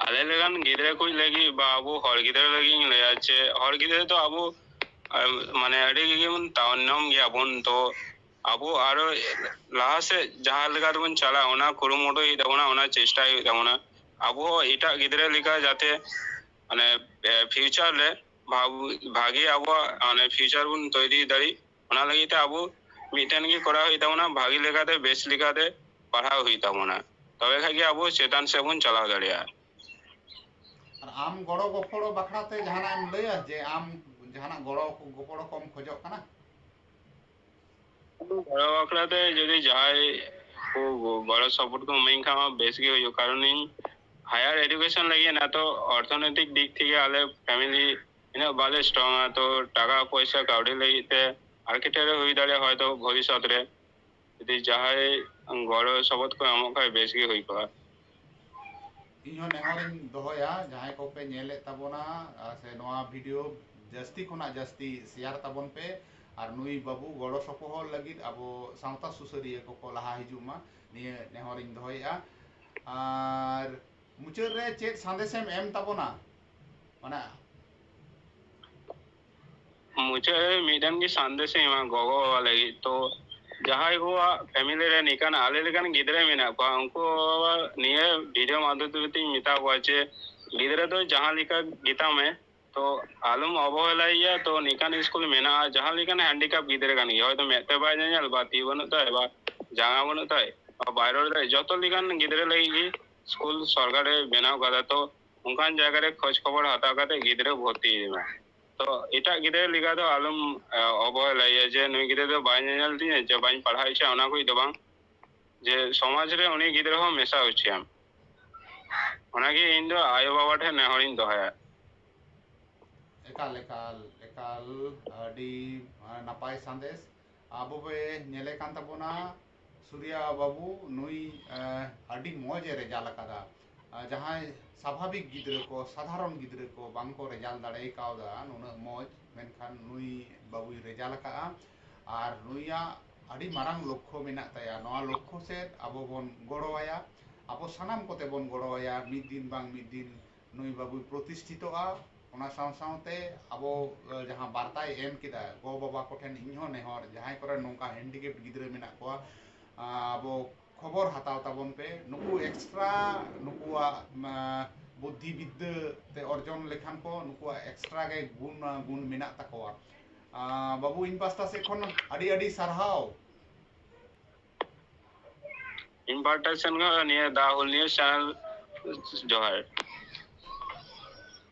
ᱟᱞᱮ ᱞᱮᱠᱟᱱ ᱜᱤᱫᱽᱨᱟᱹ ᱠᱚ ᱞᱟᱹᱜᱤᱫ ᱵᱟ ᱟᱵᱚ ᱦᱚᱲ ᱜᱤᱫᱽᱨᱟᱹ ᱞᱟᱹᱜᱤᱫ ᱤᱧ ᱞᱟᱹᱭᱟ ᱡᱮ ᱦᱚᱲ ᱜᱤᱫᱽᱨᱟᱹ ᱫᱚ ᱟᱵᱚ, ᱟᱨ, ᱢᱟᱱᱮ ᱟᱹᱰᱤ ᱜᱮᱵᱚᱱ ᱛᱟᱭᱱᱚᱢ ᱜᱮᱭᱟᱵᱚᱱ, ᱛᱚ ᱟᱵᱚ ᱟᱨᱚ ᱞᱟᱦᱟ ᱥᱮᱫ ᱡᱟᱦᱟᱸ ᱞᱮᱠᱟ ᱛᱮᱵᱚᱱ ᱪᱟᱞᱟᱜᱼᱟ, ᱚᱱᱟ ᱠᱩᱨᱩᱢᱩᱴᱩᱭ ᱦᱩᱭᱩᱜ ᱛᱟᱵᱚᱱᱟ, ᱚᱱᱟ ᱪᱮᱥᱴᱟᱭ ᱦᱩᱭᱩᱜ ᱛᱟᱵᱚᱱᱟ᱾ ᱟᱵᱚ ᱦᱚᱸ ᱮᱴᱟᱜ ᱜᱤᱫᱽᱨᱟᱹ ᱞᱮᱠᱟ ᱡᱟᱛᱮ, ᱢᱟᱱᱮ, ᱮ, future ᱨᱮ ᱵᱷᱟᱵ-, ᱵᱷᱟᱜᱮ ᱟᱵᱚᱣᱟᱜ, ᱢᱟᱱᱮ, future ᱵᱚᱱ ᱛᱳᱭᱨᱤ ᱫᱟᱲᱮᱜ, ᱚᱱᱟ ᱞᱟᱹᱜᱤᱫ ᱛᱮ ᱟᱵᱚ ᱢᱤᱫᱴᱮᱱ ᱜᱮ ᱠᱚᱨᱟᱣ ᱦᱩᱭᱩᱜ ᱛᱟᱵᱚᱱᱟ, ᱵᱷᱟᱜᱮ ᱞᱮᱠᱟᱛᱮ ᱵᱮᱥ ᱞᱮᱠᱟᱛᱮ ᱯᱟᱲᱦᱟᱣ ᱦᱩᱭᱩᱜ ᱛᱟᱵᱚᱱᱟ, ᱛᱚᱵᱮ ᱠᱷᱟᱡ ᱜᱮ ᱟᱵᱚ ᱪᱮᱛᱟᱱ ᱥᱮᱫ ᱵᱚᱱ ᱪᱟᱞᱟᱣ ᱫᱟᱲᱮᱭᱟᱜᱼᱟ᱾ ᱟᱨ ᱟᱢ ᱜᱚᱲᱚ ᱜᱚᱯᱚᱲᱚ ᱵᱟᱠᱷᱨᱟ ᱛᱮ ᱡᱟᱦᱟᱱᱟᱜ ᱮᱢ ᱞᱟᱹᱭᱟ ᱡᱮ ᱟᱢ ᱡᱟᱦᱟᱱᱟᱜ ᱜᱚᱲᱚ ᱜᱚᱯᱚᱲᱚ ᱠᱚᱢ ᱠᱷᱚᱡᱚᱜ ᱠᱟᱱᱟ? ᱜᱚᱲᱚ ᱵᱟᱠᱷᱨᱟ ᱛᱮ ᱡᱩᱫᱤ ᱡᱟᱦᱟᱸᱭ ᱠᱚ ᱜᱚᱲᱚ support ᱠᱚ ᱤᱢᱟᱹᱧ ᱠᱷᱟᱱ ᱢᱟ ᱵᱮᱥ ᱜᱮ ᱦᱩᱭᱩᱜ, ᱠᱟᱨᱚᱱ ᱤᱧ higher education ᱞᱟᱹᱜᱤᱫ ᱱᱤᱛᱚᱜ ᱚᱨᱛᱷᱚᱱᱳᱭᱛᱤᱠ ᱫᱤᱠ ᱛᱷᱮᱠᱮ ᱟᱞᱮ family ᱤᱱᱟᱹᱜ ᱵᱟᱞᱮ strong ᱟ, ᱛᱚ ᱴᱟᱠᱟ ᱯᱚᱭᱥᱟ ᱠᱟᱹᱣᱰᱤ ᱞᱟᱹᱜᱤᱫ ᱛᱮ ᱟᱨᱠᱤᱴᱮᱠᱴ ᱦᱩᱭ ᱫᱟᱲᱮᱭᱟᱜᱼᱟ ᱦᱚᱭᱛᱚ ᱵᱷᱚᱵᱤᱥᱥᱚᱛ ᱨᱮ, ᱡᱩᱫᱤ ᱡᱟᱦᱟᱸᱭ ᱜᱚᱲᱚ ᱥᱚᱯᱚᱦᱚᱫ ᱠᱚ ᱮᱢᱚᱜ ᱠᱷᱟᱱ ᱵᱮᱥ ᱜᱮ ᱦᱩᱭ ᱠᱚᱜᱼᱟ᱾ ᱤᱧ ᱦᱚᱸ ᱱᱮᱦᱚᱨᱤᱧ ᱫᱚᱦᱚᱭᱟ, ᱡᱟᱦᱟᱸᱭ ᱠᱚᱯᱮ ᱧᱮᱞᱮᱫ ᱛᱟᱵᱚᱱᱟ, ᱟᱨ ᱥᱮ ᱱᱚᱣᱟ video ᱡᱟᱹᱥᱛᱤ ᱠᱷᱚᱱᱟᱜ ᱡᱟᱹᱥᱛᱤ share ᱛᱟᱵᱚᱱ ᱯᱮ, ᱟᱨ ᱱᱩᱭ ᱵᱟᱹᱵᱩ ᱜᱚᱲᱚ ᱥᱚᱯᱚᱦᱚᱫ ᱞᱟᱹᱜᱤᱫ ᱟᱵᱚ ᱥᱟᱶᱛᱟ ᱥᱩᱥᱟᱹᱨᱤᱭᱟᱹ ᱠᱚᱠᱚ ᱞᱟᱦᱟ ᱦᱤᱡᱩᱜ ᱢᱟ, ᱱᱤᱭᱟᱹ ᱱᱮᱦᱚᱨᱤᱧ ᱫᱚᱦᱚᱭᱮᱫᱼᱟ᱾ ᱟᱨ ᱢᱩᱪᱟᱹᱫ ᱨᱮ ᱪᱮᱫ ᱥᱟᱸᱫᱮᱥᱮᱢ ᱮᱢ ᱛᱟᱵᱚᱱᱟ? ᱢᱟᱱᱮ, ᱢᱩᱪᱟᱹᱫ ᱨᱮ ᱢᱤᱫᱴᱮᱱ ᱜᱮ ᱥᱟᱸᱫᱮᱥ ᱤᱧ ᱮᱢᱟ ᱜᱚᱜᱚ ᱵᱟᱵᱟ ᱞᱟᱹᱜᱤᱫ᱾ ᱛᱚ ᱡᱟᱦᱟᱸᱭ ᱠᱚᱣᱟᱜ ᱯᱷᱮᱢᱤᱞᱤ ᱨᱮ ᱱᱤᱝᱠᱟᱱ ᱟᱞᱮ ᱞᱮᱠᱟᱱ ᱜᱤᱫᱽᱨᱟᱹ ᱢᱮᱱᱟᱜ ᱠᱚᱣᱟ, ᱩᱱᱠᱩ ᱱᱤᱭᱟᱹ ᱵᱷᱤᱰᱤᱭᱳ ᱢᱟᱫᱽᱫᱷᱚᱢ ᱛᱮᱧ ᱢᱮᱛᱟ ᱠᱚᱣᱟ ᱡᱮ ᱜᱤᱫᱽᱨᱟᱹ ᱫᱚ ᱡᱟᱦᱟᱸ ᱞᱮᱠᱟ ᱜᱮᱛᱟᱢ ᱢᱮ, ᱛᱚ ᱟᱞᱚᱢ ᱚᱵᱚᱦᱮᱞᱟᱭᱮᱭᱟ᱾ ᱛᱚ ᱱᱤᱝᱠᱟᱱ ᱥᱠᱩᱞ ᱢᱮᱱᱟᱜᱼᱟ, ᱡᱟᱦᱟᱸ ᱞᱮᱠᱟᱱ ᱦᱮᱱᱰᱤᱠᱮᱯ ᱜᱤᱫᱽᱨᱟᱹ ᱠᱟᱱ ᱜᱮᱭᱟ, ᱦᱚᱭᱛᱳ ᱢᱮᱫ ᱛᱮ ᱵᱟᱭ ᱧᱮᱧᱮᱞ, ᱵᱟ ᱛᱤ ᱵᱟᱹᱱᱩᱜ ᱛᱟᱭ, ᱵᱟ ᱡᱟᱸᱜᱟ ᱵᱟᱹᱱᱩᱜ ᱛᱟᱭ, ᱵᱟ ᱵᱟᱭ ᱨᱚᱲ ᱫᱟᱲᱮᱭᱟᱜ, ᱡᱚᱛᱚ ᱞᱮᱠᱟᱱ ᱜᱤᱫᱽᱨᱟᱹ ᱞᱟᱹᱜᱤᱫ ᱜᱮ ᱥᱠᱩᱞ ᱥᱚᱨᱠᱟᱨᱮ ᱵᱮᱱᱟᱣ ᱠᱟᱫᱟ᱾ ᱛᱚ ᱚᱱᱠᱟᱱ ᱡᱟᱭᱜᱟ ᱨᱮ ᱠᱷᱚᱡᱽ ᱠᱷᱚᱵᱚᱨ ᱦᱟᱛᱟᱣ ᱠᱟᱛᱮ ᱜᱤᱫᱽᱨᱟᱹ ᱵᱷᱚᱨᱛᱤᱭᱮ ᱢᱮ᱾ ᱛᱚ ᱮᱴᱟᱜ ᱜᱤᱫᱽᱨᱟᱹ ᱞᱮᱠᱟ ᱫᱚ ᱟᱞᱚᱢ ᱮ, ᱚᱵᱚᱦᱮᱞᱟᱭᱮᱭᱟ ᱡᱮ ᱱᱩᱭ ᱜᱤᱫᱽᱨᱟᱹ ᱫᱚ ᱵᱟᱭ ᱧᱮᱧᱮᱞ ᱛᱤᱧᱟᱹ, ᱡᱮ ᱵᱟᱹᱧ ᱯᱟᱲᱦᱟᱣ ᱦᱚᱪᱚᱭᱟ, ᱚᱱᱟ ᱠᱚ ᱫᱚ ᱵᱟᱝ, ᱡᱮ ᱥᱚᱢᱟᱡᱽ ᱨᱮ ᱩᱱᱤ ᱜᱤᱫᱽᱨᱟᱹ ᱦᱚᱸ ᱢᱮᱥᱟ ᱦᱚᱪᱚᱭᱟᱢ᱾ ᱚᱱᱟᱜᱮ ᱤᱧ ᱫᱚ ᱟᱭᱳ ᱵᱟᱵᱟ ᱴᱷᱮᱱ ᱱᱮᱦᱚᱨᱤᱧ ᱫᱚᱦᱚᱭᱟ᱾ ᱮᱠᱟᱞ ᱮᱠᱟᱞ ᱮᱠᱟᱞ, ᱟᱹᱰᱤ ᱱᱟᱯᱟᱭ ᱥᱟᱸᱫᱮᱥ᱾ ᱟᱵᱚ ᱵᱚ ᱧᱮᱞᱮ ᱠᱟᱱ ᱛᱟᱵᱚᱱᱟ ᱥᱩᱨᱭᱟ ᱵᱟᱹᱵᱩ, ᱱᱩᱭ ᱟᱹᱰᱤ ᱢᱚᱡᱽ ᱮ ᱨᱮᱡᱟᱞ ᱟᱠᱟᱫᱟ᱾ ᱡᱟᱦᱟᱸᱭ ᱥᱟᱵᱷᱟᱵᱤᱠ ᱜᱤᱫᱽᱨᱟᱹ ᱠᱚ, ᱥᱟᱫᱷᱟᱨᱚᱱ ᱜᱤᱫᱽᱨᱟᱹ ᱠᱚ ᱵᱟᱝ ᱠᱚ ᱨᱮᱡᱟᱞ ᱫᱟᱲᱮ ᱠᱟᱣᱫᱟ ᱱᱩᱱᱟᱹᱜ ᱢᱚᱡᱽ, ᱢᱮᱱᱠᱷᱟᱱ ᱱᱩᱭ ᱵᱟᱹᱵᱩᱭ ᱨᱮᱡᱟᱞ ᱟᱠᱟᱫᱼᱟ᱾ ᱟᱨ ᱱᱩᱭᱟᱜ ᱟᱹᱰᱤ ᱢᱟᱨᱟᱝ ᱞᱚᱠᱠᱷᱚ ᱢᱮᱱᱟᱜ ᱛᱟᱭᱟ᱾ ᱱᱚᱣᱟ ᱞᱚᱠᱠᱷᱚ ᱥᱮᱫ ᱟᱵᱚ ᱵᱚᱱ ᱜᱚᱲᱚ ᱟᱭᱟ, ᱟᱵᱚ ᱥᱟᱱᱟᱢ ᱠᱚᱛᱮ ᱵᱚᱱ ᱜᱚᱲᱚ ᱟᱭᱟ᱾ ᱢᱤᱫ ᱫᱤᱱ ᱵᱟᱝ ᱢᱤᱫ ᱫᱤᱱ ᱱᱩᱭ ᱵᱟᱹᱵᱩᱭ ᱯᱨᱚᱛᱤᱥᱴᱷᱤᱛᱚᱜᱼᱟ᱾ ᱚᱱᱟ ᱥᱟᱶ ᱥᱟᱶᱛᱮ ᱟᱵᱚ ᱡᱟᱦᱟᱸ ᱵᱟᱨᱛᱟᱭ ᱮᱢ ᱠᱮᱫᱟ, ᱜᱚ ᱵᱟᱵᱟ ᱠᱚᱴᱷᱮᱱ ᱤᱧ ᱦᱚᱸ ᱱᱮᱦᱚᱨ, ᱡᱟᱦᱟᱸᱭ ᱠᱚᱨᱮ ᱱᱚᱝᱠᱟ ᱦᱮᱱᱰᱤᱠᱮᱯ ᱜᱤᱫᱽᱨᱟᱹ ᱢᱮᱱᱟᱜ ᱠᱚᱣᱟ, ᱟᱵᱚ ᱠᱷᱚᱵᱚᱨ ᱦᱟᱛᱟᱣ ᱛᱟᱵᱚᱱ ᱯᱮ᱾ ᱱᱩᱠᱩ ᱮᱠᱥᱴᱨᱟ, ᱱᱩᱠᱩᱣᱟᱜ ᱵᱩᱫᱽᱫᱷᱤ ᱵᱤᱫᱽᱫᱟᱹ ᱛᱮ ᱚᱨᱡᱚᱱ ᱞᱮᱠᱷᱟᱱ ᱠᱚ, ᱱᱩᱠᱩᱣᱟᱜ ᱮᱠᱥᱴᱨᱟ ᱜᱮ ᱜᱩᱱ ᱜᱩᱱ ᱢᱮᱱᱟᱜ ᱛᱟᱠᱚᱣᱟ᱾ ᱵᱟᱹᱵᱩ, ᱤᱧ ᱯᱟᱥᱴᱟ ᱥᱮᱫ ᱠᱷᱚᱱ ᱟᱹᱰᱤ ᱟᱹᱰᱤ ᱥᱟᱨᱦᱟᱣ᱾ ᱤᱧ ᱯᱟᱦᱴᱟ ᱥᱮᱱ ᱠᱷᱚᱱ ᱱᱤᱭᱟᱹ ᱫᱟ ᱦᱩᱞ ᱱᱤᱭᱩᱡᱽ ᱪᱮᱱᱮᱞ ᱡᱚᱦᱟᱨ᱾